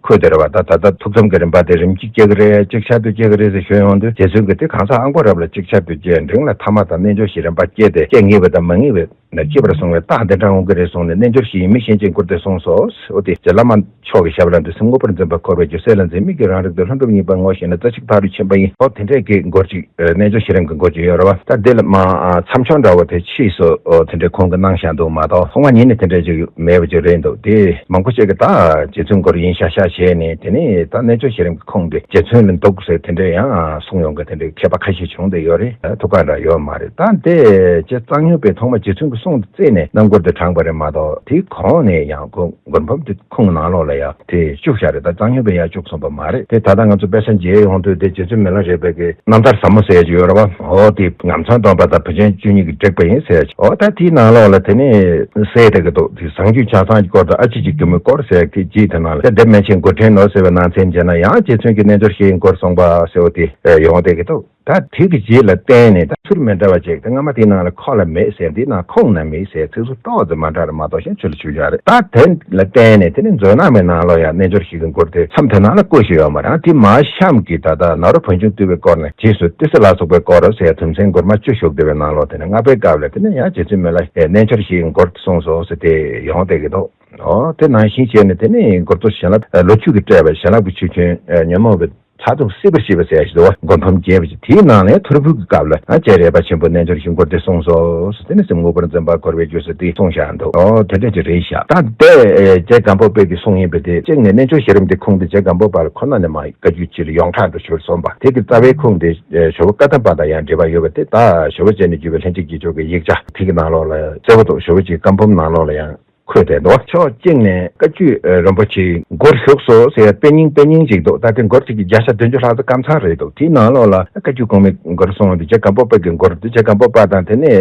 འཁོད་བསྡད་རེད་པ། ད་ད་ལྟ་ཐུགས་བསམ་གྱི་རིམ་པ་དེ་རིམ་གྱིས་སྐྱེ་གི་རེད། ཅིག་ཆར་དུ་སྐྱེ་གི་རེད་ཟེར་ཞུས་ཡོང་དུས་རྗེ་བཙུན་གྱིས་དེ་གང་ཟག་ཨ་མགོ་རབ་ལ་ཅིག་ཆར་དུ་སྐྱེ་འབྲིང་ལ་ཐ་མ་དང་རྣལ་འབྱོར་གཞི་རིམ་པ་སྐྱེ་སྟེ་སྐྱེ་ངེས་པ་དང་མ་ངེས་པའི་ན་སྐྱེ་བར་གསུངས་པའི་རྟགས་འདི་འདྲ་འོང་གི་རེད་གསུངས་ནས་རྣལ་འབྱོར་གཞི་ཡིན་མིན་ཤེས་བྱའི་མགུར་དེ་གསུངས་སོ། འོ་དེ་རྗེ་བླ་མ་མཆོག་གི་ཞབས་ལ་འདུད་སེམས་དངོས་པོར་འཛིན་པ་འཁོར་བའི་རྒྱུ་སེལ་ལ་འཛིན་མི་གི་རང་རིག་ཏུ་ལྷུན་གྲུབ་གཉིས་པ་ངོ་ཤེས་ན་རྩ་གཅིག་ཐག་རིང་ཕྱིན་པ་ཡིན། འོ་དེ་འདྲས་ཀྱི་མགུར་ཅིག་རྣལ་འབྱོར་གཞི་རིམ་གྱི་མགུར་ཅིག་ཡོད་རེད་པ། ད་འདི་ལ་མ་མཚམས་སྦྱོར་འདྲ་བོ་དེ་ཕྱིས་སུ་འོ་དེ་འདྲའི་ཁོང་གིས་གནང་བཞག་འདུག་མ་གཏོགས་ཐོག་མ་ཉིད་ནས་དེ་འདྲ་ཅིག་མེད་པ་ཅིག་རེད་འདུག་དེ་མང་པོ་ཅིག་གིས་ད་རྗེ་བཙུན་མགུར་ཡིན་ཤག་ཤག་བྱས་ནས་དེ་ནས་ད་རྣལ་འབྱོར་གཞི་རིམ་གྱི་ཁོངས་དེ་རྗེ་བཙུན་ལ་འདུག་ཟེར་དེ་འདྲ་ཡང་གསུང་ཡོང་གི་དེ་འདྲའི་མཁས་པ་ཁ་ཤས་བྱུང་བསྡད་ཡོད་རེད། ཐུགས་ཁག་འདྲ་ཡོད་མ་རེད། ད་དེ་རྗེ་གཙང་སྨྱོན་པས་ཐོག་མ་རྗེ་བཙུན་གྱི་གསུང་དེ་བརྩིས་ནས་རྣམ་མགུར་དེ་དྲངས་པ་རེད་མ་གཏོགས་དེའི་གོང་ནས་ཡང་ཁོང་མགུར་འབུམ་དེ་ཁུངས་ནང་ལོགས་ལ་ཡང་དེ་བཅུག་བཞག་རེད། ད་གཙང་སྨྱོན་པས་ཡང་བཅུག་སོང་པ་མ་རེད། དེ་ད་ལྟ་ང་ཚོ་དཔེ་ཆ་མཇལ་ཡོང་དུས་དེ་རྗེ་བཙུན་མི་ལ་རས་པའི་གི་རྣམ་ཐར་ཟབ་མོ་ཟེར་ཡ་ཅིག་ཡོད་རེད་པ། འོ་དེ་ངམ་ཚང་སྟོན་པ་དང་བུ་ཆེན་བཅུ་གཉིས་ཀྱིས་བསྒྲིགས་པ་ཡིན་ཟེར་ཡ་ཅིག་འོ་ད་དེའི་ནང་ལོགས་ལ་དེ་ནས་གསལ་བསྡད་ཀྱི་འདུག་དེ་གཟའ་བཅུ་ཆགས་སྡང་གི་སྐོར་དང་ཨ་ཕྱི་གཅིག་གི་མོའི་སྐོར་ཟེར་ཡ་དེ་རྗེས་དེ་ནང་ལ་དེ་དེབ་མན་ཆད་མགུར་ཕྲེང་ནོར་ཟེར་བའི་ནང་ཚན་མཇལ་ན་ཡང་རྗེ་བཙུན་གྱི་རྣལ་འབྱོར་གཞི་ཡི་མགུར་གསུངས་པ་ཟེར་བ་དེ་ཡོང་བསྡད་ཀྱི་འདུག་ད་དེ་གི་རྗེས་ལ་བརྟེན་ནས་ད་ཚུར་མི་འདྲ་བ་ཅིག་དེ་སྔ་མ་དེའི་ནང་ལ་ཁོག་ལ་མེད་ཟེར། འདིའི་ནང་ཁོག་ན་མེད་ཟེར། ཚིག་ཟུར་ཏོག་ཙམ་མ་འདྲ་རེད་མ་གཏོགས་གཞན་ཆོས་ལ་ཆོས་བཞག་རེད། ད་དེ་ལ་བརྟེན་ནས་དེ་ནི་མཛོད་ནག་མའི་ནང་ལོགས་ཡང་རྣལ་འབྱོར་གཞི་གི་མགུར་དེ་མཚམས་དེ་ནང་ལ་བཀོད་བཞག་ཡོད་མ་རེད། དེ་མ་གཤམ་གྱི་ད་ལྟ་ནཱ་རོ་བོན་ཆུང་བཏུལ་བའི་སྐོར་ནས་རྗེས་སུ་ཏི་སེ་ལ་སོགས་པའི་སྐོར་ཟེར་དོན་ཚན་མགུར་མ་བཅུ་ཞུགས་བསྡད་པའི་ནང་ལོགས་དེ་ནི་ལྔ་པའི་སྐབས་ལ་དེ་ནི་ཡང་རྗེ་བཙུན་མི་ལ་རྣལ་འབྱོར་གཞི་གི་མགུར་གསུངས་སོ་ཟེར་དེ་ཡོང་བསྡད་ཀྱི་འདུག་འོ་དེ་ནང་བཞིན་བྱས་ནས་དེ་ནི་མགུར་མཚོ་བྱིན་རླབས་ལོ་རྒྱུས་ཀྱིས་སྤྲས་པའི་བྱིན་རླབས་ཀྱི་ཆུ་རྒྱུན་ཉོན་མོངས་པའི་ཚ་གདུང་སྲེག་པར་བྱེད་པ་ཟེར་ཡ་ཞིག་འདུག་པ། མགུར་འབུམ་རྒྱས་པ་ཅིག་དེའི་ནང་ནས་ཐོར་བུ་གི་སྐབས་ལ་ཨ་ལྕེ་རས་པ་ཆེན་པོ་རྣལ་འབྱོར་གཞི་མགུར་དེ་གསུངས་སོ། དེ་ནས་སེམས་དངོས་པོར་འཛིན་པ་འཁོར་བའི་རྒྱུ་ཟེར་དེ་གསུངས་བཞག་འདུག་འོ་དེ་འདྲ་ཅིག་རེད་ཤག་ད་དེ་རྗེ་སྒམ་པོ་པའི་གི་གསུང་ཡིན་པས་དེ་གཅིག་ནས་རྣལ་འབྱོར་གཞི་རིམ་དེ་ཁུངས་དེ་རྗེ་སྒམ་པོ་པ་ཁོ་ན་ནས་མ་བཀའ་བརྒྱུད་སྤྱི་ལ་ཡོངས་གྲགས་འགྲོ་ཞོར་སོང་པ། དེ་གི་རྩ་བའི་ཁུངས་དེ་ཞོལ་པ་བཀའ་གདམས་པ་དང་ཡང་འབྲེལ་བ་ཡོད་པ་དེ་ད་ཞོལ་པ་བཅས་ནས་བརྒྱུད་པའི་ལྷན་ཅིག་སྐྱེས་མཆོག་གི་ཡིག་ཆ་དེ་གི་ནང་ལོགས་ལ་གསལ་པོ་འདུག་ཞོལ་པ་བཅས་བཀའ་འབུམ་ནང་ལོགས་ལ་ཡང་། འཁོད་བསྡད་འདུག་ཕྱོགས་གཅིག་ནས་བཀའ་བརྒྱུད་རིན་པོ་ཆེའི་མགུར་བཞུགས་སོ་ཟེར་དཔེ་རྙིང་དཔེ་རྙིང་ཅིག་འདུག་ད་དེ་མགུར་དེ་གི་བརྒྱ་ཆ་བདུན་ཅུ་ལྷག་ཙམ་ཀམ་ཚང་རེད་འདུག་དེའི་ནང་ལོགས་ལ་བཀའ་བརྒྱུད་གོང་མའི་མགུར་གསུངས་དེ་རྗེ་སྒམ་པོ་པ་གི་མགུར་དེ་རྗེ་སྒམ་པོ་པ་དང་དེ་ནས་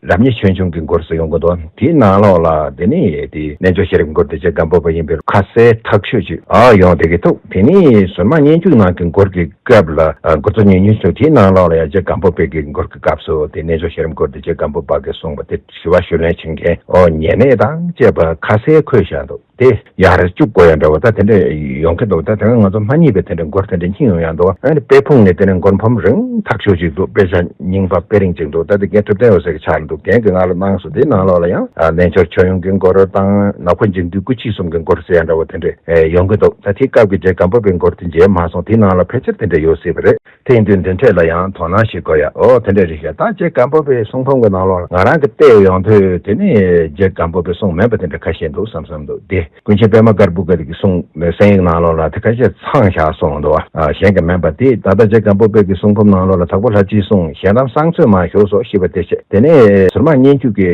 རབ་གནས་ཆོས་འབྱུང་གི་མགུར་ཟེར་ཡོང་གི་འདུག་དེའི་ནང་ལོགས་ལ་དེ་ནས་དེ་རྣལ་འབྱོར་ཤེས་རབ་མགུར་དེ་རྗེ་སྒམ་པོ་པ་ཡིན་པའི་ཁ་གསལ་ཐག་ཆོད་ཅིག་ཨ་ཡོང་བསྡད་ཀྱི་འདུག་དེ་ནས་ཟུར་མ་སྙན་བརྒྱུད་ནང་གི་མགུར་གྱི་སྐབས་ལ་ཨ་འགོ་གཙོ་ཉུང་ཉུང་བྱུང་། དེའི་ནང་ལོགས་ལ་ཡང་རྗེ་སྒམ་པོ་པའི་གི་མགུར་གྱི་སྐབས་སུ་དེ་རྣལ་འབྱོར་ཤེས་རབ་མགུར་དེ་རྗེ་སྒམ་པོ་པ་གིས་གསུངས་པ་དེ་ཞུ་བ་ཞུ་ལེན་བྱེད་མཁན་ཨོ་ཉེ་གནས་དང་བཅས་པ་ཁ་གསལ་འཁོད་བཞག་འདུག་དེ་ཡར་བཅུག་དགོས་ཡ་འདྲ་བོ་ད་དེ་འདྲ་ཡོང་གི་འདུག་ད་དེ་སྔ་ང་ཚོ་མ་རྙེད་པའི་དེ་འདྲ་མགུར་དེ་འདྲ་རྙེད་ཡོང་ཡ་འདུག་ཨ་ནི་དཔེ་ཕུང་ནས་དེ་འདྲ་མགུར་འབུམ་རིང་ཐག་ཆོད་ཅིག་འདུག་དཔེ་ཆ་རྙིང་པ་དཔེ་རིང་ཅིག་འདུག་ད་དེ་རྒན་ཐུབ་བསྟན་འོད་ཟེར་གྱི་ཕྱག་ལ་འདུག་རྒན་གྱིས་ང་ལ་གནང་སོང་། དེའི་ནང་ལོགས་ལ་ཡང་ཨ་རྣལ་འབྱོར་ཆོས་དབྱིངས་ཀྱི་མགུར་དང་ནག་པོ་འཇིགས་འདུལ་སྐུ་མཆེད་གསུམ་གྱི་མགུར་ཟེར་ཡ་འདྲ་བོ་དེ་འདྲ་ཡོང་གི་འདུག་ད་དེའི་སྐབས་ཀྱི་རྗེ་སྒམ་པོ་པའི་མགུར་དེ་མཇལ་མ་སོང་། དེའི་ནང་ལ་ཕལ་ཆེར་དེ་འདྲ་ཡོད་སྲིད་པ་རེད། དེ་ཡིན་དུས་འདི་འཕྲལ་ལ་ཡང་དོ་སྣང་ཞིག་དགོས་ཡ། ཨོ་དེ་འདྲ་རེད་ཤག་ད་རྗེ་སྒམ་པོ་པའི་གསུང་འབུམ་གྱི་ནང་ལོགས་ལ་ང་རང་གིས་བལྟས་ཡོང་དུས་དེ་ནི་རྗེ་སྒམ་པོ་པའི་གསུང་མིན་པ་དེ་འདྲ་ཁ་ཤས་འདུག་བསམ་བསམ་འདུག་དེ་ཀུན་མཁྱེན་པད་མ་དཀར་པོ་གི་གསུང་གསན་ཡིག་ནང་ལོགས་ལ་དེ་ཁ་ཤས་ཚང་བཞག་སོང་འདུག་བ། གཞན་གྱི་མིན་པ་དེ་ད་ལྟ་རྗེ་སྒམ་པོ་པའི་གི་གསུང་འབུམ་ནང་ལོགས་ལ་དྭགས་པོ་ལྷ་སྤྱིའི་གསུང་ཞལ་གདམས་གསང་མཛོད་མར་བཞུགས་སོ་ཞེས་པ་དེ་བཤད། དེ་ནས་ཟུར་མ་སྙན་བརྒྱུད་ཀྱི་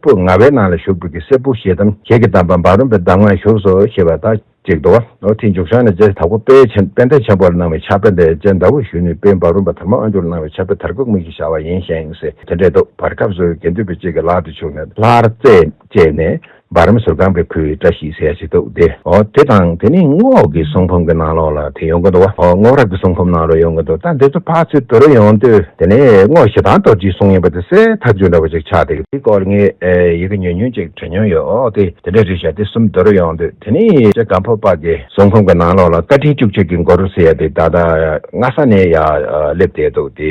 པོད་ལྔ་པའི་ནང་ལ་བཞུགས་པའི་གི་སྲད་བུ་ཞལ་གདམས་ཞལ་གྱི་གདམས་པ་འབའ་རོམ་པའི་གདམས་ངག་བཞུགས་སོ་ཞེས་པ་དང་གཅིག་འདུག་བ། ཨོ་དེ་མཇུག་ཤང་ནས་རྗེ་དྭགས་པོ་དཔལ་ཆེན་དཔལ་ལྡན་ཆེན་པོ་ལ་གནང་བའི་ཕྱག་དཔེ་འདི་རྗེ་ཟླ་བོ་གཞོན་ནུའི་དཔལ་འབའ་རོམ་པ་དར་མ་དབང་ཕྱུག་ལ་གནང་བའི་ཕྱག་དཔེ་དར་ཁུག་མིག་གིས་ཤར་བ་ཡིན་ཞིང་ཟེར་དེ་འདྲས་འདུག་བར་སྐབས་སུ་དགེ་འདུན་པའི་གཅིག་གིས་ལག་ཏུ་ཆུག་ནས་སླར་རྩད་བཅད་ནས་འབའ་རོམ་ཟུར་ཁང་པའི་ཁུལ་བཀྲ་ཤིས་ཟེར་ཡ་ཞིག་འདུག་སྟེ། ཨོ་དེ་དང་དེ་ནི་རྔོག་གི་གསུང་འབུམ་གྱི་ནང་ལོགས་ལ་དེ་ཡོང་གི་འདུག་བ། ཨོ་རྔོག་རབ་ཀྱི་གསུང་འབུམ་ནང་ལ་ཡོང་གི་འདུག་ད་འདི་ཚོ་ཕར་ཚུར་བསྡུར་ཡོང་དུས་དེ་ནས་རྔོག་ཞེ་སྡང་རྡོ་རྗེའི་གསུང་ཡིན་པ་དེ་གསལ་ཐག་ཆོད་འདྲ་བོ་ཅིག་ཆགས་བསྡད་ཀྱི། དེའི་སྐོར་ངས་ཨེ་ཡི་གེ་ཉུང་ཉུང་ཅིག་བྲིས་མྱོང་ཡོད། ཨོ་དེ་དེ་འདྲ་རེད་ཤག་དེ་གསུམ་བསྡུར་ཡོང་དུས་དེ་ནི་རྗེ་སྒམ་པོ་པ་གི་གསུང་འབུམ་གྱི་ནང་ལོགས་ལ་བཀའ་དྲིན་བཅུ་གཅིག་གི་མགུར་ཟེར་ཡ་དེ་ད་ལྟ་སྔ་ས་ནས་ཡ་སླེབས་བསྡད་འདུག་དེ་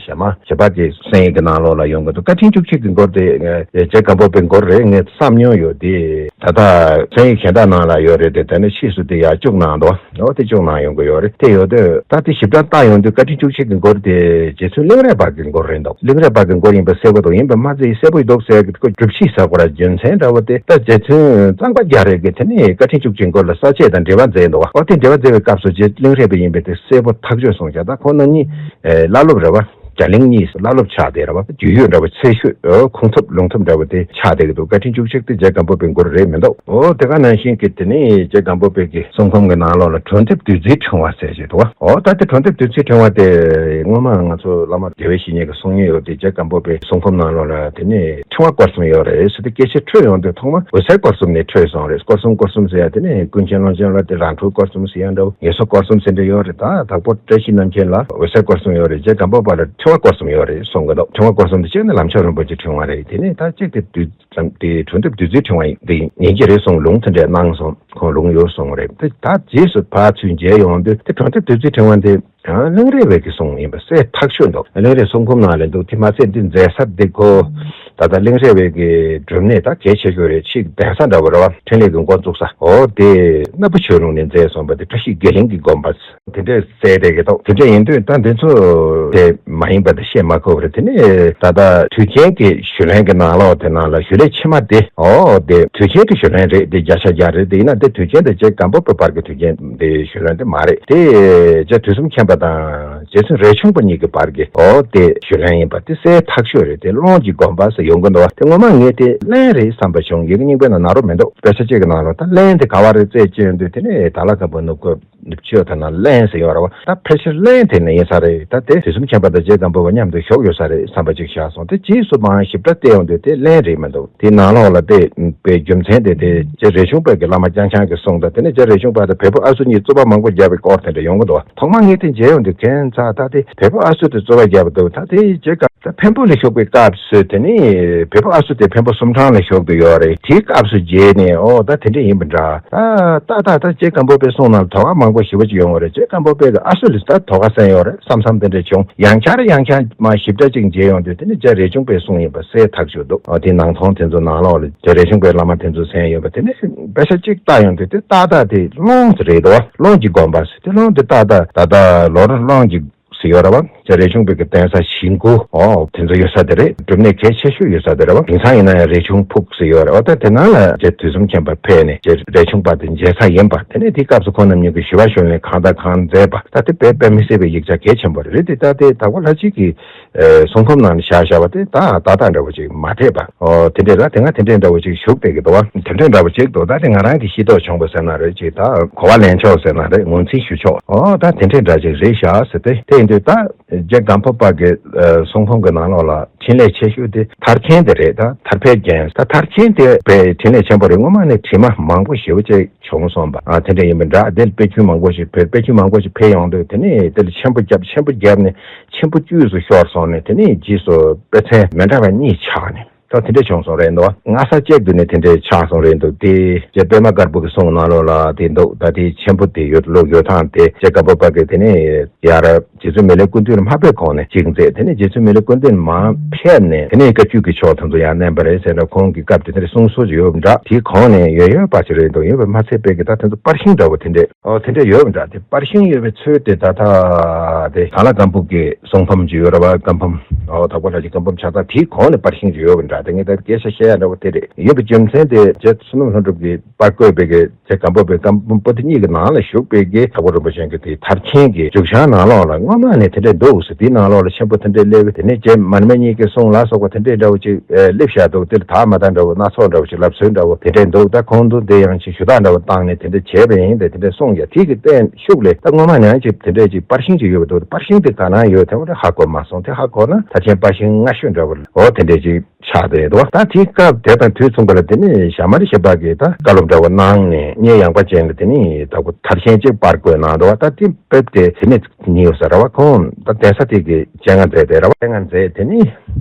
ཞྭ་དམར་བྱེད་པ་དེ་གསན་ཡིག་གི་ནང་ལོགས་ལ་ཡོང་གི་འདུག་བཀའ་དྲིན་བཅུ་གཅིག་གི་མགུར་དེ་ངས་རྗེ་སྒམ་པོ་པའི་མགུར་རེད་ངས་བསམ་མྱོང་ཡོད་དེ། ད་ལྟ་གསན་ཡིག་གཞན་དག་ནང་ལ་ཡོད་རེད་དེ། དེ་ནས་ཕྱིས་སུ་དེ་ཡར་བཅུག་གནང་འདུག་ཨོ་དེ་བཅུག་གནང་ཡོང་གི་ཡོད་རེད། དེ་ཡོད་དུས་ད་དེ་ཞིབ་ཕྲ་བལྟ་ཡོང་དུས་བཀའ་དྲིན་བཅུ་གཅིག་གི་མགུར་དེ་རྗེ་བཙུན་གླིང་རས་པ་གི་མགུར་རེད་འདུག་གླིང་རས་པ་གི་མགུར་ཡིན་པ་གསལ་པོ་འདུག་ཡིན་པ་མ་ཚད་གསལ་པོ་འདུག་ཟེར་གི་སྒྲུབ་གཞི་ཟེར་དགོས་ར། རྒྱུ་མཚན་འདྲ་བོ་དེ་ད་རྗེ་བཙུན་གཙང་པ་རྒྱ་རས་ཀྱིས་དེ་ནས་བཀའ་དྲིན་བཅུ་གཅིག་མགུར་ལ་ས་བཅད་དང་འགྲེལ་པ་མཛད་འདུག་བ། ཨོ་དེ་འགྲེལ་པ་མཛད་པའི་སྐབས་སུ་རྗེ་གླིང་རས་པ་ཡིན་པའི་དེ་གསལ་པོ་ཐག་ཆོད་སོང་ཤག་ད་ཁོང་རྣམ་གཉིས་བླ་སློབ་རེད་བ། རྒྱ་གླིང་གཉིས་སུ་བླ་སློབ་ཆགས་བསྡད་རེད་བ། རྒྱུས་ཡོད་འདྲ་བོ་ཚད་ཤོས་ཁུངས་ཐུབ་ལུང་ཐུབ་འདྲ་བོ་དེ་ཆགས་བསྡད་ཀྱི་འདུག་བཀའ་དྲིན་བཅུ་གཅིག་དེ་རྗེ་སྒམ་པོ་པའི་མགུར་རེད་མི་འདུག་ཨོ་དེ་ག་ནང་བཞིན་གྱི་དེ་ནི་རྗེ་སྒམ་པོ་པའི་གི་གསུང་འབུམ་གྱི་ནང་ལོགས་ལ་གྲོལ་འདེབས་བདུད་རྩིའི་ཕྲེང་བ་ཟེར་ཞིག་འདུག་བ། ཨོ་ད་དེ་གྲོལ་འདེབས་བདུད་རྩིའི་ཕྲེང་བ་དེ་སྔོན་མ་ང་ཚོ་བླ་མ་དགེ་བའི་བཤེས་གཉེན་གྱི་གསུང་ཡིག་ཡོད་དེ། རྗེ་སྒམ་པོ་པའི་གསུང་འབུམ་ནང་ལོགས་ལ་དེ་ནི་ཕྲེང་བ་སྐོར་གསུམ་ཡོད་རེད་ཟེར་ཏེ་སྐད་ཆ་འཕྲོས་ཡོང་དུས་ཐོག་མ་འོད་གསལ་སྐོར་གསུམ་ནས་འཕྲོས་སོང་རེད། སྐོར་གསུམ་སྐོར་གསུམ་ཟེར་ཡ་དེ་ནི་ཀུན་མཁྱེན་ཀློང་ཆེན་ལ་དེ་རང་གྲོལ་སྐོར་གསུམ་ཟེར་ཡ་འདྲ་བོ། ངེས་སོ་སྐོར་གསུམ་ཟེར་འདྲ་ཡོད་རེད། ད་དྭགས་པོ་བཀྲ་ཤིས་རྣམ་མཁྱེན་ལ་འོད་གསལ་སྐོར་གསུམ་ཡོད་རེད། རྗེ་སྒམ་པོ་པ་ལ་ཕྲེང་བ་སྐོར་གསུམ་ཡོད་རེད་གསུང་གི་འདུག་ཕྲེང་བ་སྐོར་གསུམ་དེ་གཅིག་ནི་ལམ་མཆོག་རིན་པོ་ཆེའི་ཕྲེང་བ་རེད། དེ་ནས་ད་གཅིག་དེ་བདུད་ཙམ་དེ་གྲོལ་འདེབས་བདུད་རྩིའི་ཕྲེང་བ་ཡིན་དེ་ཡིན་གྱི་རེད་གསུང་ལུང་དེ་འདྲས་གནང་སོང་། ཁོང་ལུང་ཡོད་གསུང་རེད། དེ་ད་རྗེས་སུ་ཕར་ཚུར་མཇལ་ཡོང་དུས་དེ་གྲོལ་འདེབས་བདུད་རྩིའི་ཕྲེང་བ་འདི་ཡང་གླིང་རས་པའི་གི་གསུང་ཡིན་པ་གསལ་ཐག་ཆོད་འདུག་གླིང་རས་གསུང་འབུམ་ནང་ལ་འདུག་དེ་མ་ཚད་འདི་མཛད་ས་འདི་ཁོ་ད་ལྟ་གླིང་རས་པའི་གི་སྒྲུབ་གནས་ད་གལ་ཆེ་ཤོས་རེད། ཕྱིའི་གདན་ས་འདྲ་བོ་རེད་བ། འཕྲིན་ལས་ཀྱི་འགོ་བཙུགས་ས། འོ་དེ་སྣ་བུ་ཆོས་ལུང་ནས་མཛད་སོང་བ་དེ་བཀྲ་ཤིས་དགེ་གླིང་གི་དགོན་པ་དེ་འདྲས་གསལ་བསྡད་ཀྱི་འདུག་དེ་འདྲས་ཡིན་དུས་ད་འདི་ཚོ་དེ་མ་ཡིན་པ་དེ་བཤད་མ་ཁོ་བ་རེད། དེ་ནས་ད་ལྟ་དུས་ཆེན་གྱི་ཞུ་ལན་གྱི་ནང་ལོགས་དེ་ནང་ལ་ཞུ་ལན་ཕྱི་མ་དེ་འོ་དེ་དུས་ཆེན་གྱི་ཞུ་ལན་རེད། དེ་བརྒྱ་ཆ་བརྒྱ་རེད། དེ་ཡིན་ན་དེ་དུས་ཆེན་དེ་རྗེ་སྒམ་པོ་པའི་བར་གྱི་དུས་ཆེན་དེ་ཞུ་ལན་དེ་མ་རེད། དེ་རྗེ་དུས་གསུམ་མཁྱེན་པ་དང་རྗེ་བཙུན་རས་ཆུང་པ་གཉིས་ཀྱི་བར་གྱི་འོ་དེ་ཞུ་ལན་ཡིན་པ་དེ་གསལ་ཐག་ཆོད་རེད། དེ་ཀློང་གི་དགོན་པ་ཟེར་ཡོང་གི་འདུག་བ། དེ་ངོ་མ་ངས་དེ་གླེང་རེད་བསམ་པ་བྱུང་། ཡི་གེ་རྙིང་པའི་ནང་ན་རོ་མི་འདུག་དཔེ་ཆ་གཅིག་གི་ནང་ལ་ད་གླེང་དེ་ག་བ་རེད་རྩད་གཅོད་འདུག་དེ་ནས་ད་ལ་ཀ་པོ་ནུབ་ཀོ་ནུབ་ཆོས་ཐ་ན་གླེང་ཟེར་ཡོད་ར་བ། ད་ཕལ་ཆེར་གླེང་དེ་ནས་ཡིན་ས་རེད། ད་དེ་དུས་གསུམ་མཁྱེན་པ་དང་རྗེ་སྒམ་པོ་པ་མཉམ་དུ་བཞུགས་ཡོད་ས་རེད་བསམ་པ་ཅིག་ཤར་སོང་། དེ་རྗེས་སུ་མར་ཞིབ་ཕྲ་བལྟས་ཡོང་དུས་དེ་གླེང་རེད་མི་འདུག་དེའི་ནང་ལོགས་ལ་བལྟས་པའི་རྒྱུ་མཚན་དེ་དེ་རྗེ་རས་ཆུང་པ་གི་བླ་མ་རྐྱང་རྐྱང་གི་གསུང་དང་། དེ་ནས་རྗེ་རས་ཆུང་པ་དང་བལ་པོ་ཨ་སུ་གཉིས་རྩོད་པ་མང་པོ་བརྒྱབ་པའི་སྐོར་དེ་འདྲ་ཡོང་གི་འདུག་ཐོག་མ་ངས་དེ་མཇལ་ཡོང་དུས་ཁྱད་མཚར། ད་དེ་བལ་པོ་ཨ་སུ་དེ་རྩོད་པ་བརྒྱབ་པ་འདུག་ད་དེ་རྗེ་སྒམ་ད་འཕན་པོ་ལ་བཞུགས་པའི་སྐབས་སུ་དེ་ནི་བལ་པོ་ཨ་སུ་དེ་འཕན་པོ་སུམ་ཕྲེང་ལ་བཞུགས་ཏེ་ཡོད་རེད། དེའི་སྐབས་སུ་མཇལ་ནས་ཨོ་ད་དེ་འདྲ་ཡིན་པ་འདྲ། ད་ད་ད་ད་རྗེ་སྒམ་པོ་པའི་གསུང་ནང་ལ་དོ་ག་མང་པོ་ཞེ་པོ་ཅིག་ཡོང་བ་རེད། རྗེ་སྒམ་པོ་པས་ཀྱི་ཨ་སུ་ལ་ད་དོ་ག་གསན་ཡོད་རེད་བསམ་བསམ་དེ་འདྲ་བྱུང་། ཡང་བསྐྱར་ཡང་བསྐྱར་མ་ཞིབ་ཕྲ་ཅིག་མཇལ་ཡོང་དུས་དེ་ནི་རྗེ་རས་ཆུང་པའི་གསུང་ཡིན་པ་གསལ་ཐག་ཆོད་འདུག་ཨོ་དེ་ནང་དོན་དེ་ཚོ་ནང་ལོགས་ལ་རྗེ་རས་ཆུང་པའི་བླ་མ་དེ་ཚོ་གསན་ཡོད་པ་དེ་ནི་དཔེ་ཆ་གཅིག་བལྟ་ཡོང་དུས་དེ་ཏག་ཏག་དེ་ཀློང་དེ་རེད་འདུག་ཀློང་གི་དགོན་པ་ཟེར་དེ་ཀློང་དེ་ཏག་ཏག་ད་ལྟ་ལོ་ར་ཀློང་གི་ཟེར་ཡོད་རེད་བ། ཅེས་རས་ཆུང་པའི་གི་གདན་ས་གཞིས་འགོ། ཨོ་དེ་ཚོ་ཡོད་ས་དེ་རེད། སྒྲུབ་གནས་གལ་ཆེ་ཤོས་ཡོད་ས་དེ་རེད་བ། དེང་སང་ཡིན་ན་ཡང་རས་ཆུང་ཕུག་ཟེར་ཡོད་རེད་བ། ད་དེ་ནང་ལ་ཅེས་དུས་གསུམ་མཁྱེན་པ་ཕེབས་ནས་ཅེས་རས་ཆུང་པ་དེ་མཇལ་ས་ཡིན་པ། དེ་ནས་དེའི་སྐབས་སུ་ཁོང་རྣམ་གཉིས་ཀྱིས་ཞི་བ་གཞུང་ལས་གང་དང་གང་མཛད་པ། ད་དེ་དཔེ་དཔེ་མི་སྲིད་པའི་ཡིག་ཆ་གལ་ཆེན་པོ་རེད། དེ་ད་དེ་དྭགས་པོ་ལྷ་སྤྱི་གི་གསུང་འབུམ་ནང་ནས་བཞག་བཞག་པ་དེ་ད་ད་ལྟ་འདྲ་བོ་ཅིག་མ་འཐད་པ། ཨོ་དེ་འདྲས་ལ་དེ་སྔ་དེ་འདྲས་འདྲ་བོ་ཅིག་བཞུགས་བསྡད་ཀྱི་འདུག་བ། དེ་འདྲས་འདྲ་བོ་ཅིག་འདུག་ད་དེ་ང་རང་གི་ཤེས་རྟོགས་བྱུང་བ་ཟེར་ན་རེད། ཅིག་ད་གོ་བ་ལེན་ཕྱོགས་ཟེར་ན་རེད། ངོས་འཛིན་ཞུ་ཕྱོགས། ཨོ་ད་དེ་འདྲས་འདྲ་ཅིག་རེད་བཞག་ཟེར་ཏེ། དེ་ཡིན་དུས་ད་རྗེ་སྒམ་པོ་པ་གི་གསུང་འབུམ་གྱི་ནང་ལོགས་ལ་འཕྲིན་ལས་ཆེ་ཤོས་དེ་མཐར་ཁྱེལ་དེ་རེད། ད་མཐར་ཕེབས་རྒྱན། ད་མཐར་ཁྱེལ་དེ་དཔེ་འཕྲིན་ལས་ཆེན་པོ་རེད། སྔོན་མ་ནས་བྲིས་མ་མང་པོ་ཞེ་པོ་ཅིག་བྱུང་སོང་བ། ཨ་དེ་འདྲ་ཡིན་པ་འདྲ། དེ་ལ་དཔེ་རྒྱུན་མང་པོ་ཞིག་ཕེབས། དཔེ་རྒྱུན་མང་པོ་ཞིག་ཕེབས་ཡོང་དུས་དེ་ནས་དེ་ལ་ཆེན་པོ་བརྒྱབ། ཆེན་པོ་བརྒྱབ་ནས་ཆེན་པོ་དཀྱུས་སུ་ཤོར་སོང་ནས། དེ་ནས་རྗེས་སུ་དཔེ་ཚན་མི་འདྲ་བ་གཉིས་ཆགས་ནས། ད་དེ་འདྲ་བྱུང་སོང་རེད་འདུག་སྔ་ས་གཅིག་ཏུ་ནས་དེ་འདྲ་ཆགས་སོང་རེད་འདུག་དེ་རྗེ་པད་མ་དཀར་པོ་གི་གསུང་ནང་ལོགས་ལ་དེ་འདུག་ད་དེ་ཆེན་པོ་དེ་ཡོད་ལུགས་ཡོད་སྟངས་དེ། རྗེ་སྒམ་པོ་པ་གིས་དེ་ནས་ཡར་རྗེ་བཙུན་མི་ལའི་སྐུ་མདུན་ལ་མ་ཕེབས་གོང་ནས་གཅིག་མཛད། དེ་ནས་རྗེ་བཙུན་མི་ལའི་སྐུ་མདུན་མར་ཕེབས་ནས་དེ་ནས་བཀའ་བརྒྱུད་ཀྱི་ཕྱོགས་དེ་ཚོ་ཡར་བསྣན་པ་རེད་ཟེར་ན། ཁོང་གི་སྐབས་དེ་ཚོ་ལ་གསུང་སྲོལ་ཡོད་པ་འདྲ། དེའི་གོང་ནས་ཡོད་ཡོད་པ་ཞིག་རེད་འདུག་ཡོད་པ་མ་ཚད་པའི་གི་ད་དེ་ཚོ་པར་ཤིང་འདྲ་བོ་དེ་འདྲས། ཨོ་དེ་འདྲས་ཡོད་པ་འདྲ། དེ་པར་ཤིང་ཡོད་པའི་ཚུལ་དེ་ད་ལྟ་དེ་དྭགས་ལྷ་སྒམ་པོ་གི་གསུང་འབུམ་ཅིག་ཡོད་རེད་བ། སྒམ་འབུམ། ཨོ་དྭགས་པོ་ལྷ་སྤྱིའི་སྒམ་འབུམ་ཕྱག་རྟགས་དེའི་གོང་ནས་པར་ཤིང་ཅིག་ཡོད་པ་འདྲ། དེ་ངས་ད་སྐད་ཆ་བཤད་ཡ་འདྲ་བོ་དེ་རེད། ཡིན་པའི་རྒྱུ་མཚན་དེ་རྗེ་བསོད་ནམས་ལྷུན་གྲུབ་ཀྱིས་པར་བརྐོས་པའི་གི་རྗེ་སྒམ་པོ་པའི་སྒམ་འབུམ་པོ་ཏི་གཉིས་ཀྱི་ནང་ལ་བཞུགས་པའི་གི་དྭགས་པོ་རིན་པོ་ཆེ་གི་དེ་མཐར་ཁྱེལ་གྱི་མཇུག་བྱང་ནང་ལོགས་ལ་སྔོན་མ་ནས་དེ་འདྲས་འདུག་ཟེར། དེའི་ནང་ལོགས་ལ་ཆེན་པོ་དེ་འདྲས་སླེབས། དེ་ནས་རྗེ་མར་མེ་གཉིས་ཀྱི་གསུང་ལ་སོགས་པ་དེ་འདྲས་འདྲ་བོ་ཅིག་ཨེ་སླེབས་བཞག་འདུག་དེ་ལ་དག་མ་དག་འདྲ་བོ། སྣ་ཚོགས་འདྲ་བོ་ཅིག་ལབ་སྲོལ་འདྲ་བོ་དེ་འདྲས་འདུག་ད་ཁོང་ཚོ་དེ་ཡང་ཅིག་ཞུ་དག་འདྲ་བོ་བཏང་ནས་དེ་འདྲས་བྱས་པ་ཡིན། དེ་དེ་འདྲས་གསུངས་ཡ། དེ་གི་བརྟན་ཤུགས་ལས་ད་སྔོན་མ་ནས་ཡང་ཅིག་དེ་འདྲས་ཅིག་པར་ཤིང་ཅིག་ཡོད་པ་འདུག་པར་ཤིང་དེ་ག་ན་ཡོད་དེ་བ་ཧ་གོ་མ་སོང་། དེ་ཧ་གོ་ན་མཐར་ཁྱེལ་པར་ཤིང་སྔ་ཤོས་འདྲ་བོ། འོ་དེ་འདྲས་ཅིག་ཆགས་བསྡད་འདུག་ད་དེའི་སྐབས་དེ་དང་དུས་མཚུངས་པ་ལ་དེ་ནས་ཞྭ་དམར་ཞེས་པ་གིས་ད་བཀའ་སློབ་འདྲ་བོ་གནང་ནས་སྙན་ཡངས་པ་ཅན་ལ་དེ་ནས་དྭགས་པོ་མཐར་ཁྱེལ་ཅིག་པར་བརྐོས་གནང་འདུག་ད་དེ་དཔེ་དེ་དེ་ནས་ཉེ་བ་ཟེར་བ། ཁོང་ད་གདན་ས་དེ་གི་སྤྱན་སྔ་མཛད་དེ་རེད་བ། སྤྱན་སྔ་མཛད། དེ་ནས་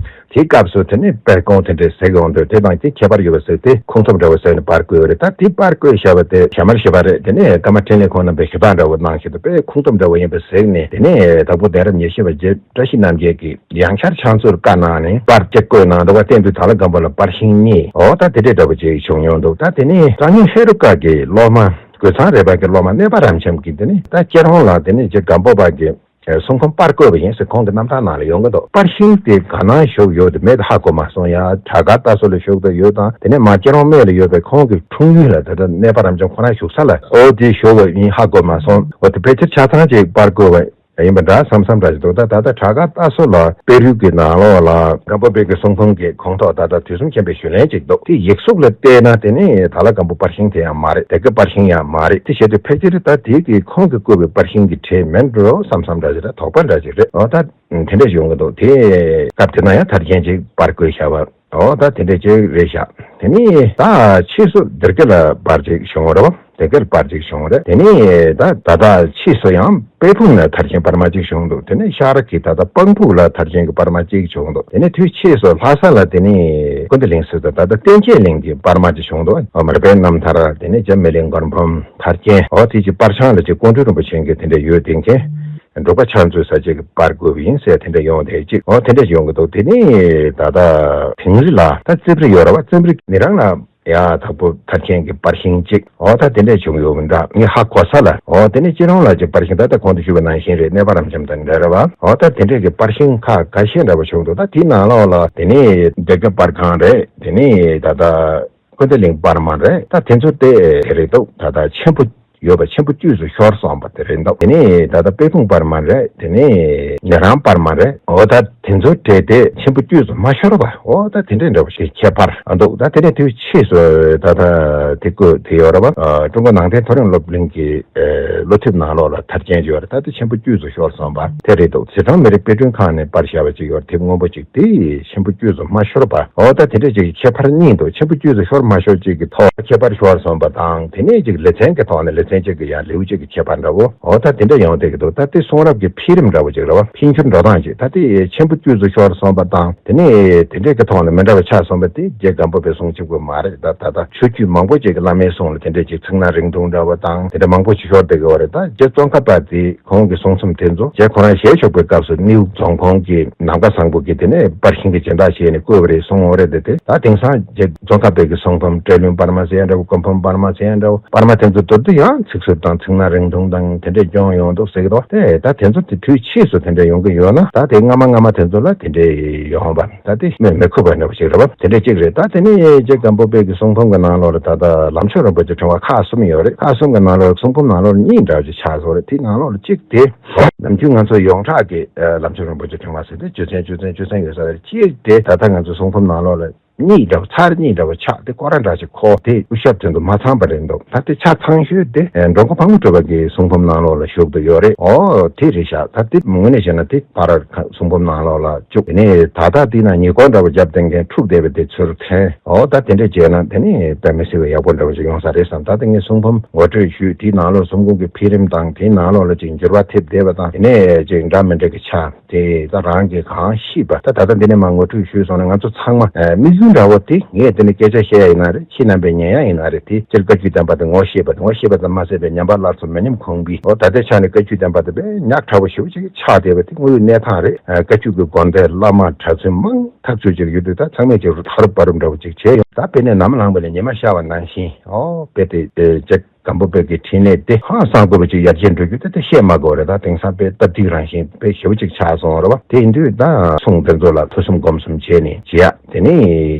དེའི་སྐབས་སུ་དེ་ནས་དཔེ་ཁུངས་དེ་འདྲས་གཟིགས་ཡོང་དུས་དེ་དང་དེ་ཁྱད་པར་ཡོད་པ་ཟེར་ཏེ་ཁུངས་ཐུབ་འདྲ་བོ་ཟེར་ནས་པར་བརྐོས་ཡོད་རེད། ད་དེ་པར་བརྐོས་བཞག་པ་དེ་ཞྭ་དམར་ཞེས་པ་རེད། དེ་ནས་ཀརྨ་འཕྲིན་ལས་ཁོང་རྣམ་པས་ཞུ་དག་འདྲ་བོ་གནང་བཞིན་དུ་དཔེ་ཁུངས་ཐུབ་འདྲ་བོ་ཡིན་པ་གཟིགས་ནས། དེ་ནས་དྭགས་པོ་གདན་རབས་ཉེར་བཞི་པ་རྗེ་བཀྲ་ཤིས་རྣམ་རྒྱལ་གྱིས་ཡང་བསྐྱར་ཕྱག་མཛོད་བཀའ་གནང་ནས་པར་གཅིག་བརྐོས་གནང་འདུག་བ། བསྟན་འཛིན་དྭགས་ལྷ་སྒམ་པོ་ལ་པར་ཤིང་གཉིས། འོ་ད་དེ་འདྲས་འདྲ་བོ་ཅིག་བྱུང་མྱོང་འདུག་ད་དེ་ནས་གཙང་སྨྱོན་ཧེ་རུ་ཀ་གི་སློབ་མ་རྒོད་ཚང་རས་པ་གི་སློབ་མ་གནས་པ་རབ་འབྱམས་ཀྱིས་དེ་ནས་ད་སྐྱིད་གྲོང་ལ་དེ་ནས་རྗེ་སྒམ་པོ་པ་གི་གསུང་འབུམ་པར་བརྐོས་པ་ཡིན་ཟེར་ཁོང་གི་རྣམ་ཐར་ནང་ལ་ཡོང་གི་འདུག་པར་ཤིང་དེ་ག་ན་བཞུགས་ཡོད་དེ་མེད་དེ་ཧ་གོ་མ་སོང་ཡ། བྲག་དཀར་རྟ་ཟོ་ལ་བཞུགས་བསྡད་ཡོད་དང་། དེ་ནས་མར་སྐྱིད་གྲོང་སྨད་ལ་ཡོད་པའི་ཁོང་གི་འཁྲུངས་ཡུལ་ལ་ད་ལྟ་གནས་པ་རབ་འབྱམས་ཁོ་རང་བཞུགས་ས་ལ་འོ་དེ་བཞུགས་པ་ཡིན་ཧ་གོ་མ་སོང་། འོ་དེ་ཕལ་ཆེར་ཆ་ཚང་ཅིག་པར་བརྐོས་པ་ཡིན་པ་འདྲ་བསམ་བསམ་འདྲ་ཞིག་འདུག་ད་ད་ལྟ་བྲག་དཀར་རྟ་ཟོ་ལ་དཔལ་རུས་ཀྱི་ནང་ལོགས་ལ་སྒམ་པོ་པའི་གི་གསུང་འབུམ་གྱི་ཁོངས་གཏོགས་ད་ལྟ་དུས་གསུམ་མཁྱེན་པའི་ཞུ་ལན་ཅིག་འདུག་དེ་ཡིག་གཟུགས་ལ་བལྟས་ན་དེ་ནི་དྭགས་ལྷ་སྒམ་པོ་པར་ཤིང་དེ་ཡང་མ་རེད། དེ་གི་པར་ཤིང་ཡང་མ་རེད། དེ་བྱས་ཏེ་ཕལ་ཆེར་ད་དེ་གི་ཁོང་གིས་བརྐོས་པའི་པར་ཤིང་གི་གྲས་མིན་འགྲོ་བསམ་བསམ་འདྲ་ཞིག་རེད། དོགས་པ་འདྲ་ཞིག་རེད། འོ་ད་དེ་འདྲ་ཞིག་ཡོང་གི་འདུག་དེ་སྐབས་དེ་ན་ཡང་མཐར་ཁྱེལ་ཅིག་པར་བརྐོས་བཞག་པ། འོ་ད་དེ་འདྲ་ཅིག་རེད་ཤག་དེ་ནི་ད་ཕྱིས་སུ་སྡེ་དགེ་ལ་པར་ཅིག་བྱུང་བ་རེད་བ། སྡེ་དགེ་ལ་པར་ཅིག་བྱུང་བ་རེད། དེ་ནི་ད་ད་ལྟ་ཕྱིས་སུ་ཡང་དཔལ་སྤུངས་ལ་མཐར་ཁྱེལ་པར་མ་ཅིག་བྱུང་འདུག་དེ་ནི་ཤར་གྱི་ད་ལྟ་སྤང་ཕུག་ལ་མཐར་ཁྱེལ་གྱི་པར་མ་ཅིག་བྱུང་འདུག་དེ་ནི་དུས་ཕྱིས་སུ་ལྷ་ས་ལ་དེ་ནི་ཀུན་བཏུས་གླིང་ཟེར་དུས་ད་ལྟ་བསྟན་རྒྱས་གླིང་གི་པར་མ་ཅིག་བྱུང་འདུག་མར་པའི་རྣམ་ཐར། དེ་ནི་རྗེ་མི་ལའི་མགུར་འབུམ་མཐར་ཁྱེལ། འོ་དེ་ཅིག་པར་བྱང་ལ་ཅིག་ཀོང་སྤྲུལ་རིན་པོ་ཆེ་གི་དེ་འདྲ་ཡོད་དེ་མཁན། འབྲུག་པ་ཕྱག་མཛོད་ཟེར་ཅིག་གིས་པར་བརྐོས་པ་ཡིན་ཟེར་དེ་འདྲ་ཡོང་བསྡད་ཅིག་འོ་དེ་འདྲ་ཡོང་གི་འདུག་དེ་ནས་ད་ལྟ་དིང་རི་ལ་ད་རྩིབ་རི་ཡོད་རེད་བ། རྩིབ་རི་ནི་རང་ལ་ཡ་དྭགས་པོ་མཐར་ཁྱེལ་གྱི་པར་ཤིང་གཅིག་འོ་ད་དེ་འདྲ་བྱུང་ཡོད་མི་འདྲ་ངས་ཧ་གོ་ས་ལ། འོ་དེ་ནས་སྐྱིད་གྲོང་ལ་ཅིག་པར་ཤིང་ད་ལྟ་གོང་དུ་ཞུས་པ་ནང་བཞིན་རེད། གནས་པ་རབ་འབྱམས་དང་འབྲེལ་བ། འོ་ད་དེ་འདྲས་ཀྱི་པར་ཤིང་ཁག་ཁ་ཤས་འདྲ་བོ་བྱུང་འདུག་ད་དེའི་ནང་ལོགས་ལ་དེ་ནས་སྡེ་དགེ་པར་ཁང་རེད། དེ་ནས་ད་ལྟ་ཀུན་བཏུས་གླིང་པར་མ་རེད། ད་དེ་ཚོ་དེ་དེ་རེད་འདུག་ད་ལྟ་ཆེན་པོ་ཡོད་པ་ཆེན་པོ་དཀྱུས་སུ་ཤོར་སོང་བ་དེ་རེད་འདུག་དེ་ནས་ད་ལྟ་དཔལ་སྤུངས་པར་མ་རེད། དེ་ནས་ཉན་རང་པར་མ་རེད། འོ་ད་དེ་ཚོ་གྲས་དེ་ཆེན་པོ་དཀྱུས་སུ་མ་ཤོར་བ། འོ་ད་དེ་འདྲས་འདྲ་བོ་ཞིག་ཁྱད་པར་འདུག་ད་དེ་ནས་དུས་ཕྱིས་སུ་ད་ལྟ་དེ་བརྐོས་དེ་ཡོད་རེད་བ། ཀྲུང་གོ་ནང་བསྟན་མཐོ་རིམ་སློབ་གླིང་གི་ཨེ་སློབ་དེབ་ནང་ལོགས་ལ་མཐར་ཁྱེལ་ཡོད་རེད། ད་དེ་ཆེན་པོ་དཀྱུས་སུ་ཤོར་སོང་བ་དེ་རེད་འདུག་ཟི་ཁྲོན་མི་རིགས་དཔེ་སྐྲུན་ཁང་ནས་པར་བཞག་པ་ཅིག་ཡོད་རེད། དེབ་སྔོན་པོ་ཅིག་དེ་ཆེན་པོ་དཀྱུས་སུ་མ་ཤོར་བ། འོ་ད་དེ་འདྲ་ཅིག་ཁྱད་པར་གཉིས་འདུག་ཆེན་པོ་དཀྱུས་སུ་ཤོར་མ་ཤོར་ཅིག་གི་ཐོག་ཁྱད་པར་ཤོར་སོང་བ་དང་། དེ་ནས་ཅིག་ལེ་ཚན་གྱི་ཐོག་ནས་ལེ་ཚན་ཅིག་གི་ཡང་ལེའུ་ཅིག་གི་ཁྱད་པར་འདྲ་བོ། འོ་ད་དེ་འདྲ་ཡོང་བསྡད་ཀྱི་འདུག་ད་དེ་གསུང་རབ་ཀྱི་འཕེལ་རིམ་འདྲ་བོ་ཅིག་རེད་བ། འཕེལ་འགྱུར་འགྲོ་སྟངས་ཅིག་ད་དེ་ཆེན་པོ་དཀྱུས་སུ་ཤོར་སོང་བ་དང་། དེ་ནས་དེ་འདྲས་ཀྱི་ཐོག་ནས་མི་འདྲ་བ་ཆགས་སོང་བ་དེ་རྗེ་སྒམ་པོ་པའི་གསུང་གཅིག་པུ་མ་རེད། ད་ད་ད་ཆོས་བརྒྱུད་མང་པོ་ཅིག་གི་བླ་མའི་གསུང་ལ་དེ་འདྲས་ཅིག་ཚིག་སྣ་རིང་ཐུང་འདྲ་བོ་དང་དེ་འདྲ་མང་པོ་ཅིག་ཤོར་བསྡད་ཀྱི། བ་རེད། ད་རྗེ་ཙོང་ཁ་པ་དེ་ཁོང་གི་གསུང་རྩོམ་དེ་ཚོ་རྗེ་ཁོ་རང་ཞལ་བཞུགས་པའི་སྐབས་སུ་སྣེའུ་རྫོང་ཁོངས་ཀྱི་ནམ་མཁའ་བཟང་པོ་གིས་དེ་ནས་པར་ཤིང་གི་སྦྱིན་བདག་བྱས་ནས་བརྐོས་པ་རེད་གསུངས་ཡོད་རེད། དེ་དེ་ད་དེང་སང་རྗེ་ཙོང་ཁ་པའི་གི་གསུང་འབུམ་བཀྲས་ལྷུན་པར་མ་ཟེར་ཡ་འདྲ་བོ། སྐུ་འབུམ་པར་མ་ཟེར་ཡ་འདྲ་བོ། པར་མ་དེ་ཚོ་མདོར་བསྡུས་ཡང་ཚིག་ཟབ་དང་ཚིག་སྣ་རིང་ཐུང་དང་དེ་འདྲས་སྐྱོན་ཡོང་འདུག་ཟེར་གི་འདུག་དེ་ད་དེ་ཚོ་དེ་དུས་ཕྱིས་སུ་དེ་འདྲས་ཡོང་གི་ཡོད་ན། ད་དེ་སྔ་མ་སྔ་མ་དེ་ཚོ་ལ་དེ་འདྲས་ཡོང་བ། ད་དེ་མི་མི་ཁུག་པ་འདྲ་བོ་ཞིག་རེད་བ། དེ་འདྲ་གཅིག་རེད། ད་དེ་ནས་རྗེ་སྒམ་པོ་པའི་གི་གསུང་འབུམ་གི་ནང་ལོགས་ལ་ད་ལྟ་ལམ་མཆོག་རིན་པོ་ཆེའི་ཕྲེང་བ་ཁག་གསུམ་ཡོད་རེད། ཁག་གསུམ་གི་ནང་ལོགས་གསུང་འབུམ་ནང་ལོགས་ལ་གཉིས་འདྲ་བོ་ཅིག་ཆགས་སོང་རེད། དེ་ནང་ལོགས་ལ་གཅིག་དེ་ནམ་རྒྱུན་ང་ཚོ་ཡོངས་གྲགས་ཀྱི་ལམ་མཆོག་རིན་པོ་ཆེའི་ཕྲེང་བ་ཟེར་ཏེ་ཅུང་ཟད་ཅུང་ཟད་ཅུང་ཟད་ཡོད་ས་རེད། གཅིག་དེ་ད་ལྟ་ང་ཚོ་གསུང་འབུམ་ནང་ལོགས་ལ་གཉིས་འདྲ་བོ། ཚར་གཉིས་འདྲ་བོ་ཆགས་ཏེ་སྐོར་ར་འདྲ་ཞིག་ཁོ་དེ་སྐུ་ཞབས་དོན་དུ་མ་ཚང་པ་རེད་འདུག་ད་དེ་ཆ་ཚང་ཤོས་དེ་འགྲོ་མགོན་ཕག་མོ་གྲུ་པ་གི་གསུང་འབུམ་ནང་ལོགས་ལ་བཞུགས་ཏེ་ཡོད་རེད། ཨོ་དེ་རེད་ཤག་ད་དེ་དངོས་གནས་བྱས་ན་དེ་ཕར་གསུང་འབུམ་ནང་ལོགས་ལ་བཅུག་དེ་ནས་ད་ལྟ་དེ་ན་ཉེ་འཁོར་འདྲ་བོ་རྒྱབ་བསྟན་མཁན་འཁྲུག་བསྡད་པའི་དེ་ཚུར་འཐེན། ཨོ་ད་དེ་འདྲས་བྱས་ན་དེ་ནི་དཔེ་མི་སྲིད་པའི་ཡག་པོ་འདྲ་བོ་ཞིག་ཡོང་ས་རེད་བསམ། ད་དེ་ངས་གསུང་འབུམ་ངོ་སྤྲོད་ཞུས། དེའི་ནང་ལོགས་གསུང་འབུམ་གྱི་འཕེལ་རིམ་དང་དེའི་ནང་ལོགས་ལ་ཅིག་འགྱུར་བ་ཐེབས་བསྡད་པ་དང་དེ་ནས་ཅིག་འདྲ་མི་འདྲ་གི་ཆ་དེ་ད་རང་གིས་གང་ཤེས་པ། ད་ད་ལྟ་འདི་ནས་མར་ངོ་སྤྲོད་ཞུས་སོང་ན་ང་ཚོ་ཚང་མ་ཨ་དམིགས་ཡུལ་འདྲ་བོ་དེ། ངས་དེ་ནས་སྐད་ཆ་བཤད་ཡ་ཡིན་ན་རེད། ཁྱེད་རྣམ་པས་ཉན་ཡ་ཡིན་ན་རེད། དེ་སྤྱིར་བཀའ་བརྒྱུད་བསྟན་པ་དེ་ངོ་ཤེས་པ་དང་། ངོ་ཤེས་པ་ཙམ་མ་ཟད་པའི་ཉམས་པ་སླར་གསོ་མི་ཉམས་གོང་འཕེལ། འོ་ད་ལྟའི་ཆ་ནས་བཀའ་བརྒྱུད་བསྟན་པ་དེ་དཔེ་ཉག་ཕྲ་བོ་ཞེ་པོ་ཅིག་ཆགས་བསྡད་པ་དེ་དངོས་ཡོད་གནས་སྟངས་རེད། ཨ་བཀའ་བརྒྱུད་ཀྱི་དགོན་སྡེ་བླ་མ་གྲྭ་བཙུན་མང་ཐག་ཆོད་ཅིག་ཡོད་དུས་ད་ཚང་མས་ཅིག་ཧ་རུབ་བ་རུབ་འདྲ་བོ་ཅིག་བྱས་ཡོང་། ད་དཔེར་ན་ནམ་ལངས་པ་ལ་ཉི་མ་ཤར་བ་ནང་བཞིན། ཨོ་དཔེ་དེ་ཅིག་སྒམ་པོ་པའི་གི་འཕྲིན་ལས་དེ་ཧང་སང་དགོས་པ་ཅིག་ཡར་རྒྱས་འགྲོ་རྒྱུ་དེ་དེ་བཤད་མ་དགོས་རེད། ད་དེང་སང་དཔེ་སྟབས་གཅིག་རང་བཞིན་དཔེ་ཞེ་པོ་ཅིག་ཆགས་སོང་རེད་བ། དེ་ཡིན་དུས་ད་གསུང་དེ་ཚོ་ལ་ཐོས་བསམ་སྒོམ་གསུམ་བྱས་ནས་བྱེད་ཡ། དེ་ནི་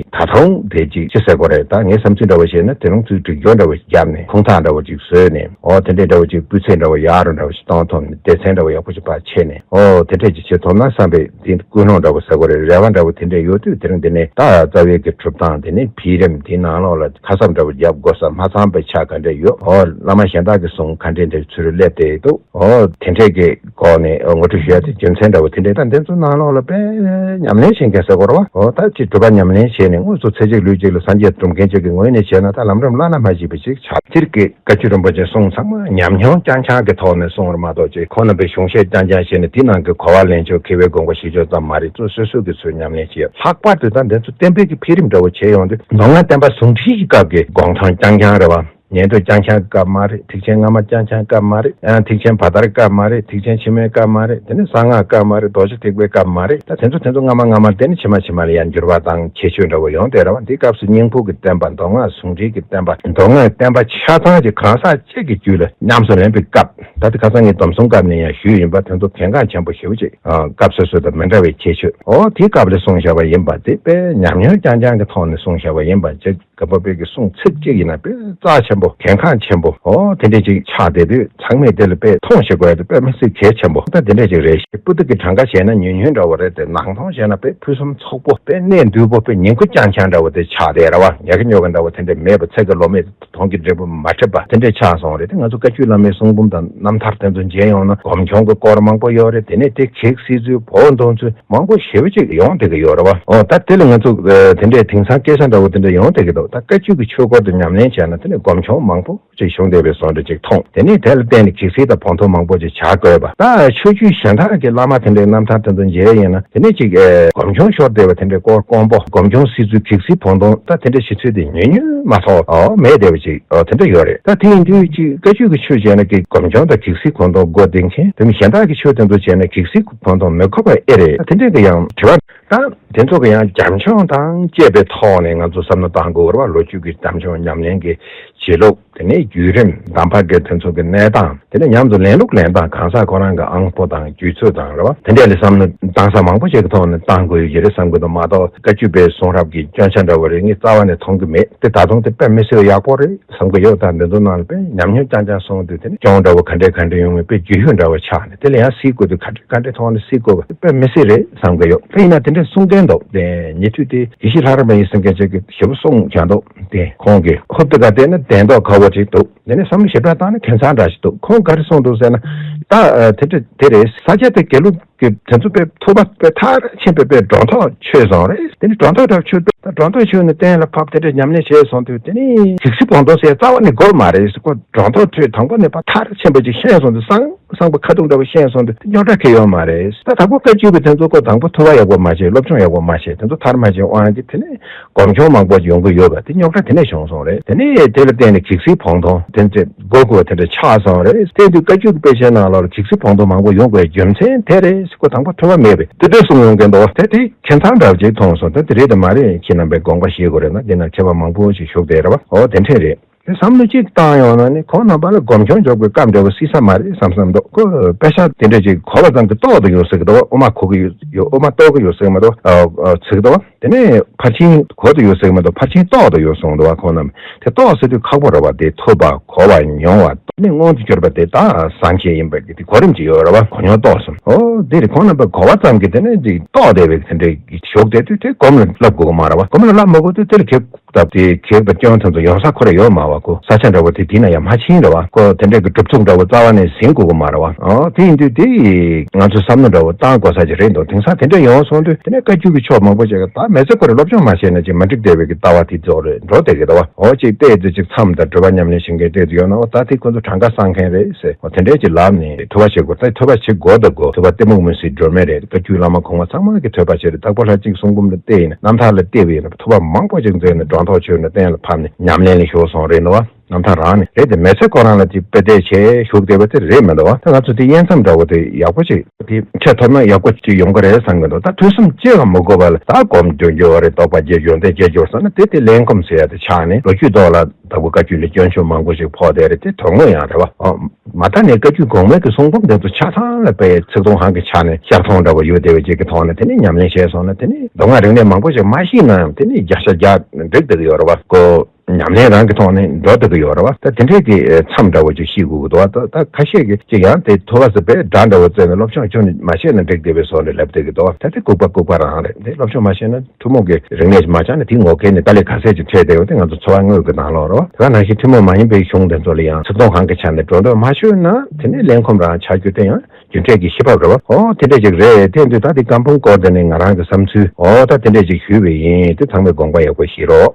ད་དུང་དེ་ཅིག་ཅི་ཟེར་དགོས་རེད། ད་ངའི་བསམ་ཚུལ་འདྲ་བོ་བཤད་ན་དེ་རིང་ཚུར་སྒྲིག་སྦྱོར་འདྲ་བོ་ཞིག་བརྒྱབ་ནས་ཁུངས་དག་འདྲ་བོ་ཅིག་བཟོས་ནས། ཨོ་དེ་འདྲས་འདྲ་བོ་ཅིག་སྤུས་ཚད་འདྲ་བོ་ཡག་རུ་འདྲ་བོ་ཞིག་གཏོང་ཐུབ་ནས་སྡེ་ཚན་འདྲ་བོ་ཡག་པོ་ཞིག་ཕར་ཕྱེ་ནས། ཨོ་དེ་འདྲས་ཅིག་བྱེད་ཐུབ་ན་བསམ་པའི་དེ་ཀུན་སློང་འདྲ་བོ་ཟེར་དགོས་རེད། རེ་བ་འདྲ་བོ་དེ་འདྲས་ཡོད་དུས་དེ་རིང་འདི་ནས་ད་རྩ་བའི་གི་གྲུབ་སྟངས་དེ་ནས་འཕེལ་རིམ་དེའི་ནང་ལོགས་ལ་ཁ་གསབ་འདྲ་བོ་རྒྱབ་དགོས་ས་མ་ཚང་པའི་ཆ་ག་འདྲས་ཡོད། ཨོ་བླ་མ་གཞན་དག་གི་གསུང་ག་འདྲས་འདྲས་ཚུར་སླེབས་བསྡད་འདུག་ཨོ་དེ་འདྲས་ཀྱི་སྐོར་ནས་ཨོ་ངོ་སྤྲོད་ཞུ་ཡ་དེ་རྒྱུ་མཚན་འདྲ་བོ་དེ་འདྲས། ད་འདི་ཚོ་ནང་ལོགས་ལ་དཔེ་ཉམས་ལེན་བྱེད་མཁན་ཟེར་དགོས་རེད་བ། ཨོ་ད་ཅིག་སྒྲུབ་པ་ཉམས་ལེན་བྱས་ནས་དངོས་སུ་ཚེ་གཅིག་ལུས་གཅིག་ལ་སངས་རྒྱས་སྒྲུབ་མཁན་ཅིག་གི་ངོས་ནས་བྱས་ན་ད་ལམ་རིམ་བླ་ན་མ་མཆིས་པ་ཅིག་ཆགས། སྤྱིར་གྱི་བཀའ་བརྒྱུད་རིན་པོ་ཆེའི་གསུང་ཚང་མ་ཉམས་མྱོང་རྐྱང་རྐྱང་གི་ཐོག་ནས་གསུངས་པ་མ་གཏོགས་ཅིག་ཁོང་རྣམ་པའི་གཞུང་བཤད་རྐྱང་རྐྱང་བྱས་ནས་དེའི་ནང་གི་གོ་བ་ལེན་ཕྱོགས་མཁས་པའི་དགོངས་པ་བཞེས་ཕྱོགས་ཙམ་མ་རེད། གཙོ་སོ་སོ་གི་ཚུར་ཉམས་ལེན་བྱས། ལྷག་པར་དུ་ད་འདི་ཚོ་བསྟན་པའི་གི་འཕེལ་རིམ་འདྲ་བོ་བྱས་ཡོང་དུས་མདོ་སྔགས་བསྟན་པ་ཟུང་འབྲེལ་གྱི་སྐབས་ཀྱི་དགོངས་དོན་རྐྱང་རྐྱང་རེད་བ། ཉན་ཐོས་རྐྱང་རྐྱང་སྐབས་མ་རེད། ཐེག་ཆེན་སྔ་མ་རྐྱང་རྐྱང་སྐབས་མ་རེད། ཨ་ཐེག་ཆེན་བར་དར་སྐབས་མ་རེད། ཐེག་ཆེན་ཕྱི་མའི་སྐབས་མ་རེད། དེ་ནས་གསང་སྔགས་སྐབས་མ་རེད། རྡོ་རྗེ་ཐེག་པའི་སྐབས་མ་རེད། ད་དེ་ཚོ་དེ་ཚོ་སྔ་མ་སྔ་མ་དེ་ནས་ཕྱི་མ་ཕྱི་མ་ལ་ཡང་འགྱུར་བ་དང་ཁྱད་ཆོས་འདྲ་བོ་ཡོང་བསྡད་རེད་བ། འདི་སྐབས་སུ་སྙིང་ཕུག་གི་བསྟན་པ། མདོ་སྔགས་ཟུང་འབྲེལ་གྱི་བསྟན་པ། མདོ་སྔགས་བསྟན་པ་ཆ་ཚང་གི་གང་ཟག་གཅིག་གི་རྒྱུད་ལ་ཉམས་སུ་ལེན་པའི་སྐབས། ད་དེ་ཁ་སང་ངས་སྡོམ་གསུམ་སྐབས་ནས་ཡང་ཞུས་ཡིན་པ། དེ་ཚོ་གལ་འགངས་ཆེན་པོ་ཞེ་པོ་ཅིག་ཨ་སྐབས་སོ་སོ་དང་མི་འདྲ་བའི་ཁྱད་ཆོས། ཨོ་དེའི་སྐབས་ལ་གསུངས་བཞག་པ་ཡིན་པ་དེ་དཔེ་ཉམས་མྱོང་རྐྱང་རྐྱང་གི་ཐོག་ནས་གསུངས་བཞག་པ་ཡིན་པ་ཅིག་སྒམ་པོ་པའི་གི་གསུང་ཚིག་གཅིག་ཡིན་ན་དཔེ་རྩ་ཆེན་པོ་གལ་འགངས་ཆེན་པོ་ཨོ་དེ་འདྲས་ཅིག་ཆགས་བསྡད་དུས་ཚང་མས་དེ་ལ་དཔེ་མཐོང་ཤེས་དགོས་ཡ་དེ་དཔེ་མི་སྲིད་གལ་ཆེན་པོ། ད་དེ་འདྲས་ཅིག་རེད། སྤུ་ཏོག་གི་གྲངས་ཀ་བྱས་ན་ཉུང་ཉུང་འདྲ་བོ་རེད་དེ། ནང་མཐོང་བྱས་ན་དཔེ་ཕུན་སུམ་ཚོགས་པོ། དཔེ་གནད་འདུས་པོ། དཔེ་ཉིང་ཁུ་རྐྱང་རྐྱང་འདྲ་བོ་དེ་ཆགས་བསྡད་རེད་བ། ཉག་གི་ཉོག་གི་འདྲ་བོ་དེ་འདྲས་མེད་པ། ཚིག་གི་ལོ་མས་དོན་གྱི་འབྲས་བུ་མ་འཁྲབ་པ་དེ་འདྲས་ཆགས་སོང་རེད་དེ། ང་ཚོ་བཀའ་བརྒྱུད་བླ་མའི་གསུང་འབུམ་དང་རྣམ་ཐར་དེ་ཚོ་མཇལ་ཡོང་ན་སྒོམ་བྱུང་གི་སྐོར་མང་པོ་ཡོད་རེད། དེ་ནས་དེ་གེགས་སེལ་ཚུལ། བོགས་འདོན་ཚུལ། མང་པོ་ཞེ་པོ་ཅིག་ཡོང་བསྡད་ཀྱི་ཡོད་རེད་བ། ཨོ་ད་དེ་ལ་ང་ཚོ་ཨ་དེ་འདྲའི་དེང་སང་སྐད་ཆ་འདྲ་བོ་དེ་འདྲ་ཡོང་བསྡད་ཀྱི་འདུག་ད་བཀའ་བརྒྱུད་ཀྱི་ཆོས་སྐོར་དེ་ཉམས་ལེན་བྱས་ན་དེ་ནས་སྒོམ་བྱུང་མང་པོ་ཅིག་བྱུང་བསྡད་པའི་བཟོ་འདྲ་ཅིག་མཐོང་། དེ་ནས་དེ་ལ་བརྟེན་ནས་གེགས་སེལ་དང་བོགས་འདོན་མང་པོ་ཅིག་བྱ་དགོས་པ། ད་ཆོས་བརྒྱུད་གཞན་དག་གི་བླ་མ་དེ་འདྲའི་རྣམ་ཐར་དེ་ཚོ་མཇལ་ཡིན་ན་དེ་ནས་ཅིག་ཨེ་སྒོམ་བྱུང་ཤོར་བསྡད་པ་དེ་འདྲའི་སྐོར་དཀོན་པོ། སྒོམ་བྱུང་སེལ་ཚུལ། གེགས་སེལ་བོགས་འདོན། ད་དེ་འདྲའི་བྱེད་ཚུལ་དེ་ཉུང་ཉུང་མ་གཏོགས་ཨོ་མེད་བསྡད་པ་ཅིག་ཨོ་དེ་འདྲ་ཡོད་རེད། ད་དེ་ཡིན་དུས་ཅིག་བཀའ་བརྒྱུད་ཀྱི་ཆོས་བྱས་ན་གི་སྒོམ་བྱུང་དང་གེགས་སེལ་བོགས་འདོན་དགོས་བསྡད་མཁན་དེ་མིན་གཞན་དག་གི་ཆོས་དེ་ཚོ་བྱས་ན་གེགས་སེལ་བོགས་འདོན་མི་དགོས་པ་ཨེ་རེད། ད་དེ་འདྲའི་གི་ཡང་དྲི་བ། ད་དེ་ཚོ་གི་ཡང་རྒྱབ་ལྗོངས་དང་བཅས་པའི་ཐོག་ནས་ང་ཚོ་བསམ་བློ་བཏང་དགོས་རེད་བ། ལོ་རྒྱུས་ཀྱི་རྒྱབ་ལྗོངས། ཉམས་ལེན་གྱི་བྱེད་ལུགས། དེ་ནས་བརྒྱུད་རིམ། གདམས་པ་གི་དེ་ཚོ་གི་གནས་སྟངས། དེ་ནས་མཉམ་དུ་ལེན་ལུགས་ལེན་སྟངས། གང་ཟག་ཁོ་རང་གི་དབང་པོ་དང་རྒྱུད་ཚོད་དང་རེད་བ། དེ་འདྲས་ལ་བསམ་བློ་བཏང་ས་མང་པོ་ཞིག་གི་ཐོག་ནས་བཏང་དགོས་ཡོད་ཀྱི་རེད་བསམ་གི་འདུག་མ་གཏོགས་བཀའ་བརྒྱུད་པའི་གསུང་རབ་ཀྱི་སྐྱོན་ཆ་འདྲ་བོ་རེ་ངས་རྩ་བ་ནས་མཐོང་གི་མེད། དེ་ད་དུང་དེ་དཔེ་མི་སྲིད་པ་ཡག་པོ་རེད་བསམ་གི་ཡོད། ད་འདི་ཚོ་ནང་ལ་དཔེ་ཉམས་མྱོང་རྐྱང་རྐྱང་སོང་དུས་དེ་ནས་སྐྱོན་འདྲ་བོ་ག་འདྲས་ག་འདྲས་ཡོང་མིན་དཔེ་རྒྱུས་ཡོད་འདྲ་བོ་ཆགས་ནས། དེ་ལ་ཡང་སེལ་དགོས་དུས་ག་འདྲས་ག་འདྲས་ཐོག་ནས་སེལ་དགོས་པ་དཔེ་མི་སྲིད་རེད་བསམ་གི་ཡོད། དཔེ་ཡིན་ན་དེ་འདྲས་གསུང་མཁན་འདུག་དེ་ཉེ་དུས་དེ་དགེ་བཤེས་ལྷ་རམས་པ་ཡིན་ཟེར་མཁན་ཅིག་གིས་ཞེ་པོ་གསུངས་བཞག་འདུག་དེ་ཁོང་གིས་ཧོབ་ཏེ་ག་བལྟས་ན་གདེང་མདོག་ཁ་བོ་ཅིག་འདུག་དེ་ནས་བསམ་བློ་ཞེ་དྲག་བཏང་ན་ཁྱད་མཚར་འདྲ་ཞིག་འདུག་ཁོང་ག་རེ་གསུངས་འདུག་ཟེར་ན། ད་ཨ་དེ་འདྲ་དེ་རེད། ས་སྐྱ་དེ་དགེ་ལུགས་ཀྱི་དེ་ཚོ་དཔེ་ཐུབ་པ་དཔེ་མཐར་ཕྱིན་པའི་དཔེ་སྒྲོ་འདོགས་ཆོད་སོང་རེད། དེ་ནས་སྒྲོ་འདོགས་འདྲ་ཆོད་པས། ད་སྒྲོ་འདོགས་ཆོད་ནས་གཏན་ལ་ཕབ་དེ་འདྲ་ཉམས་ལེན་བྱས་སོང་དུས་དེ་ནས་གེགས་སེལ་བོགས་འདོན་ཟེར་རྩ་བ་ནས་དགོས་མ་རེད། ཁོ་སྒྲོ་འདོགས་ཆོད། དང་པོ་ནས་ཕར་མཐར་ཕྱིན་པ་ཅིག་ཤེས་སོང་དུས་སང་ བསམ་པ་ཁ་རྡུང་འདྲ་བོ་ཤེས་སོང་དུས་དེ་རྙོག་དྲ་ཁེལ་ཡོད་མ་རེད། ད་དྭགས་པོ་བཀའ་བརྒྱུད་པའི་དེ་ཚོ་ཁོ་དང་པོ་ཐོས་པ་ཡག་པོ་མ་བྱས། སློབ་སྦྱོང་ཡག་པོ་མ་བྱས། དེ་ཚོ་མཐར་མ་ཕྱིན་དབང་གིས་དེ་ནས་སྒོམ་ཆུང་མང་པོ་ཡོང་གི་ཡོད་པ་དེ་རྙོག་དྲ་དེ་ནས་བྱུང་སོང་རེད། དེ་ནས་དེ་ལ་བརྟེན་ནས་གེགས་སེལ་བོགས་འཐོན་དེ་ཚོ་སྒོ་ཁུ་བ་དེ་འདྲ་ཆགས་སོང་རེད། དེ་དུས་བཀའ་བརྒྱུད་ཀྱི་དཔེ་ཆའི་ནང་ལོགས་ལ་གེགས་སེལ་བོགས་འཐོན་མང་པོ་ཡོང་དགོས་རྒྱུ་མཚན་དེ་རེད། ཁོ་དང་པོ་ཐོས་པ་མེད་པས་དེ་འདྲ་གསུང་ཡོང་གི་འདུག་བ། དེ་དེ་ཁྱད་མཚར་འདྲ་བ་ཅིག་མཐོང་སོང་། ད་དེ་རེད་དམ་མ་རེད། ཁྱེད་རྣམ་པས་དགོངས་པ་བཞེས་དགོས་རེད་ན། འདི་ན་མཁས་པ་མང་པོ་ཞིག་བཞུགས་བསྡད་རེད་བ། འོ་དེ་འདྲས་རེད། དེ་བསམ་བློ་གཅིག་བཏང་ཡོང་ན་ནི་ཁོང་རྣམ་པ་ལ་སྒོམ་ཆུང་འཇོག་པའི་སྐབས་འདྲ་བོ་སྲིད་ས་མ་རེད་བསམ་བསམ་འདུག་ཁོ་དཔེ་ཆ་དེ་འདྲ་ཅིག་གོ་བ་ཙམ་གྱིས་རྟོགས་དུ་ཡོད་ཟེར་གི་འདུག་དབུ་མ་གོ་གི་ཡོད་ཡོད། དབུ་མ་རྟོགས་གི་ཡོད་ཟེར་གི་མ་གཏོགས་ཨ་ཨ་ཟེར་གི་འདུག་དེ་ནས་ཕར་ཕྱིན་གོ་དུ་ཡོད་ཟེར་གི་མ་གཏོགས་ཕར་ཕྱིན་རྟོགས་དུ་ཡོད་གསུངས་འདུག་ཁོང་རྣམས་དེ་རྟོགས་ཟེར་དུས་ཁག་པོ་རེད་བ། དེ་ཐོས་པ་གོ་བ་མྱོང་བ་དེ་ནི་མངོན་དུ་གྱུར་པ་དེ་དག་སངས་རྒྱས་ཡིན་པའི་གི་དེ་གོ་རིམ་ཅིག་ཡོད་རེད་བ། གོ་མྱོང་རྟོགས་གསུམ། ཨོ་དེ་རེད། ཁོང་རྣམ་པ་གོ་བ་ཙམ་གྱིས་དེ་ནས་ཅིག་རྟོགས་བསྡད་པའི་དེ་འདྲའི་གི་ཞོག་དེ་དུས་དེ་སྒོམ་ལ་བསླབ་དགོས་ཀྱི་མ་རེད་བ། སྒོམ་ལ་བསླབ་མ་དགོས་དུས་དེ་ལ་གེགས་སྟབས་དེ་གེགས་དང་སྐྱོན་དེ་ཚོ་ཡོང་ས་ཁོ་ར་ཡོད་མ་བ། ཁོ་ས་ཆ་འདྲ་བོ་དེ་དེ་ན་ཡང་མ་ཕྱིན་རེད་བ། ཁོ་དེ་འདྲའི་གི་གྲུབ་ཚུལ་འདྲ་བོ་རྩ་བ་ནས་ཟིན་དགོས་ཀྱི་མ་རེད་བ། ཨོ་དེ་ཡིན་དུས་དེ་ང་ཚོས་བསམ་བློ་འདྲ་བོ་བཏང་དགོས་ས་ཅིག་རེད་འདུག་དེང་སང་དེ་འདྲ་ཡོང་སོང་དུས་དེ་ནས་བཀའ་བརྒྱུད་ཀྱི་ཕྱོགས་མང་པོ་ཅིག་གི་ད་མི་ཚེ་ཁོ་ར་སློབ་སྦྱོང་མ་བྱས་ན་ཅིག་མ་འགྲིག་བསྡད་པའི་གི་ལྟ་བ་དེ་ཚོ་རེད་འགྲོ་བསྡད་ཀྱི་འདུག་བ། ཨོ་ཅིག་བལྟས་ཚེ་ཅིག་མཚམས་དང་སྒྲུབ་པ་ཉམས་ལེན་བྱེད་མཁན་བལྟས་ཚེ་ཡོད་ན། ཨོ་ད་དེ་ཁོ་ཚོ་གྲངས་ཀ་བསགས་མཁན་རེད་ཟེར། ཨོ་དེ་འདྲས་ཅིག་ལབ་ནས་ཐོས་པ་བྱེད་དགོས། ད་ཐོས་པ་བྱེད་དགོས་དང་དགོས། ཐོས་པ་གཏི་མུག་མུན་སེལ་སྒྲོན་མེ་རེད། བཀའ་བརྒྱུད་བླ་མ་གོང་མ་ཚང་མ་གི་ཐོས་པ་བྱེད་རེད། དྭགས་པོ་ལྷ་གཅིག་གསུང་འབུམ་ལ་བལྟས་ཡིན་ན། རྣམ་ཐར་ལ་བལྟས་པ་ཡིན་ན། ཐོས་པ་མང་པོ་ཅིག་མཛད་ནས་སྒྲོ་འདོགས་ཆོད་ནས་གཏན་ལ་ཕབ་ནས་ཉམས་ལེན་ལ་ཞུགས་སོང་རེད་འདུག་བ། རྣམ་ཐར་རང་ནས་རེད་དེ། མི་ཚེ་ཁོ་རང་ལ་དེ་དཔེ་དེ་བྱས་བཞུགས་བསྡད་པ་དེ་རེད་མི་འདུག་བ། ད་ང་ཚོ་དེ་དབྱེ་མཚམས་འདྲ་བོ་དེ་ཡག་པོ་ཅིག་དེ་འཁྱེར་ཐུབ་ན་ཡག་པོ་ཅིག་ཡོང་གི་རེད་བསམ་གི་འདུག་ད་དུས་གསུམ་ཅི་ཡང་མི་དགོས་པ་ལ་ད་སྒོམ་འགྲོ་རྒྱུ་རེད། རྟོགས་པ་རྒྱས་འགྱུར་འདི་རྒྱས་འགྱུར་བསམ་ན་དེ་དེ་ལས་ཁུངས་ཟེར་ཡ་དེ་ཆགས་ནས་ལོ་རྒྱུས་ཐོག་ལ་དྭགས་པོ་བཀའ་བརྒྱུད་ལ་སྐྱོན་ཤོས་མང་པོ་ཞིག་ཕོག་བསྡད་རེད། དེ་དོན་དངོས་ཡང་རེད་བ། ཨོ་མ་མཐའ་ནས་བཀའ་བརྒྱུད་གོང་མའི་གི་གསུང་འབུམ་དེ་ཚོ་ཆ་ཚང་ལ་དཔེ་ཚིག་དོན་གང་གི་ཆ་ནས་ཤར་མཐོང་འདྲ་བོ་ཡོད་བསྡད་པའི་ཅིག་གི་ཐོག་ནས་དེ་ནས་ཉམས་ལེན་བྱས་སོང་ན་དེ་ནས་མདོ་སྔགས་རིག་གནས་མང་པོ་ཞིག་མ་ཤེས་ན་ཡང་དེ་ནས་བརྒྱ་ཆ་བརྒྱ་འགྲིག་བསྡད་ཀྱི་ཡོད་རེད་བ། ཀོ་ཉམས་ལེན་རང་གི་ཐོག་ནས་འགྲོ་བསྡད་ཀྱི་ཡོད་རེད་བ། ད་དེ་འདྲས་ཀྱི་མཚམས་འདྲ་བོ་ཅིག་ཤེས་དགོས་ཀྱི་འདུག་བ། ད་ད་ཁ་ཤས་ཀྱིས་ཅིག་ཡང་དེ་ཐོས་པ་ཟེར་བའི་སྒྲ་འདྲ་བོ་བཙལ་ནས་སློབ་སྦྱོང་ཁྱོན་ནས་མ་བྱས་ན་འགྲིག་བསྡད་པའི་བཟོ་འདྲ་ལབ་བསྡད་ཀྱི་འདུག་བ། ད་དེ་ལྐུགས་པ་ལྐུགས་པ་རང་རེད། དེ་སློབ་སྦྱོང་མ་བྱས་ན་ཐུན་མོང་གི་རིག་གནས་ཅིག་མ་སྦྱངས་ན་དེའི་ངོ་སྐལ་ནི་ཏཱ་ལའི་ག་ཚད་ཅིག་འཕྲད་བསྡད་ཡོད། དེ་ང་ཚོ་འཚོ་བ་དངོས་ཀྱི་ནང་ལོགས་རེད་བ། དེ་ག་ནང་བཞིན་ཐུན་མོང་མ་ཡིན་པའི་གཞུང་དེ་ཚོ་ལ་ཡང་ཚིག་དོན་གང་གི་ཆ་ནས་སྒྲོ་འདོགས་མ་ཆོད་ན་དེ་ནི་ལས་ཁུངས་རང་ཆགས་རྒྱུ་དེ་ཡང་རྒྱུ་འབྲས་ཀྱི་ཤེས་བབ་རེད་བ། ཨོ་དེ་འདྲ་ཅིག་རེད། དེ་དུས་ད་དེ་བཀའ་འབུམ་སྐོར་དེ་ནི་ང་རང་གི་བསམ་ཚུལ། ཨོ་ད་དེ་འདྲ་ཅིག་ཞུས་པ་ཡིན། དེ་ཚང་མས་དགོངས་པ་ཡག་པོ་བཞེས་རོགས།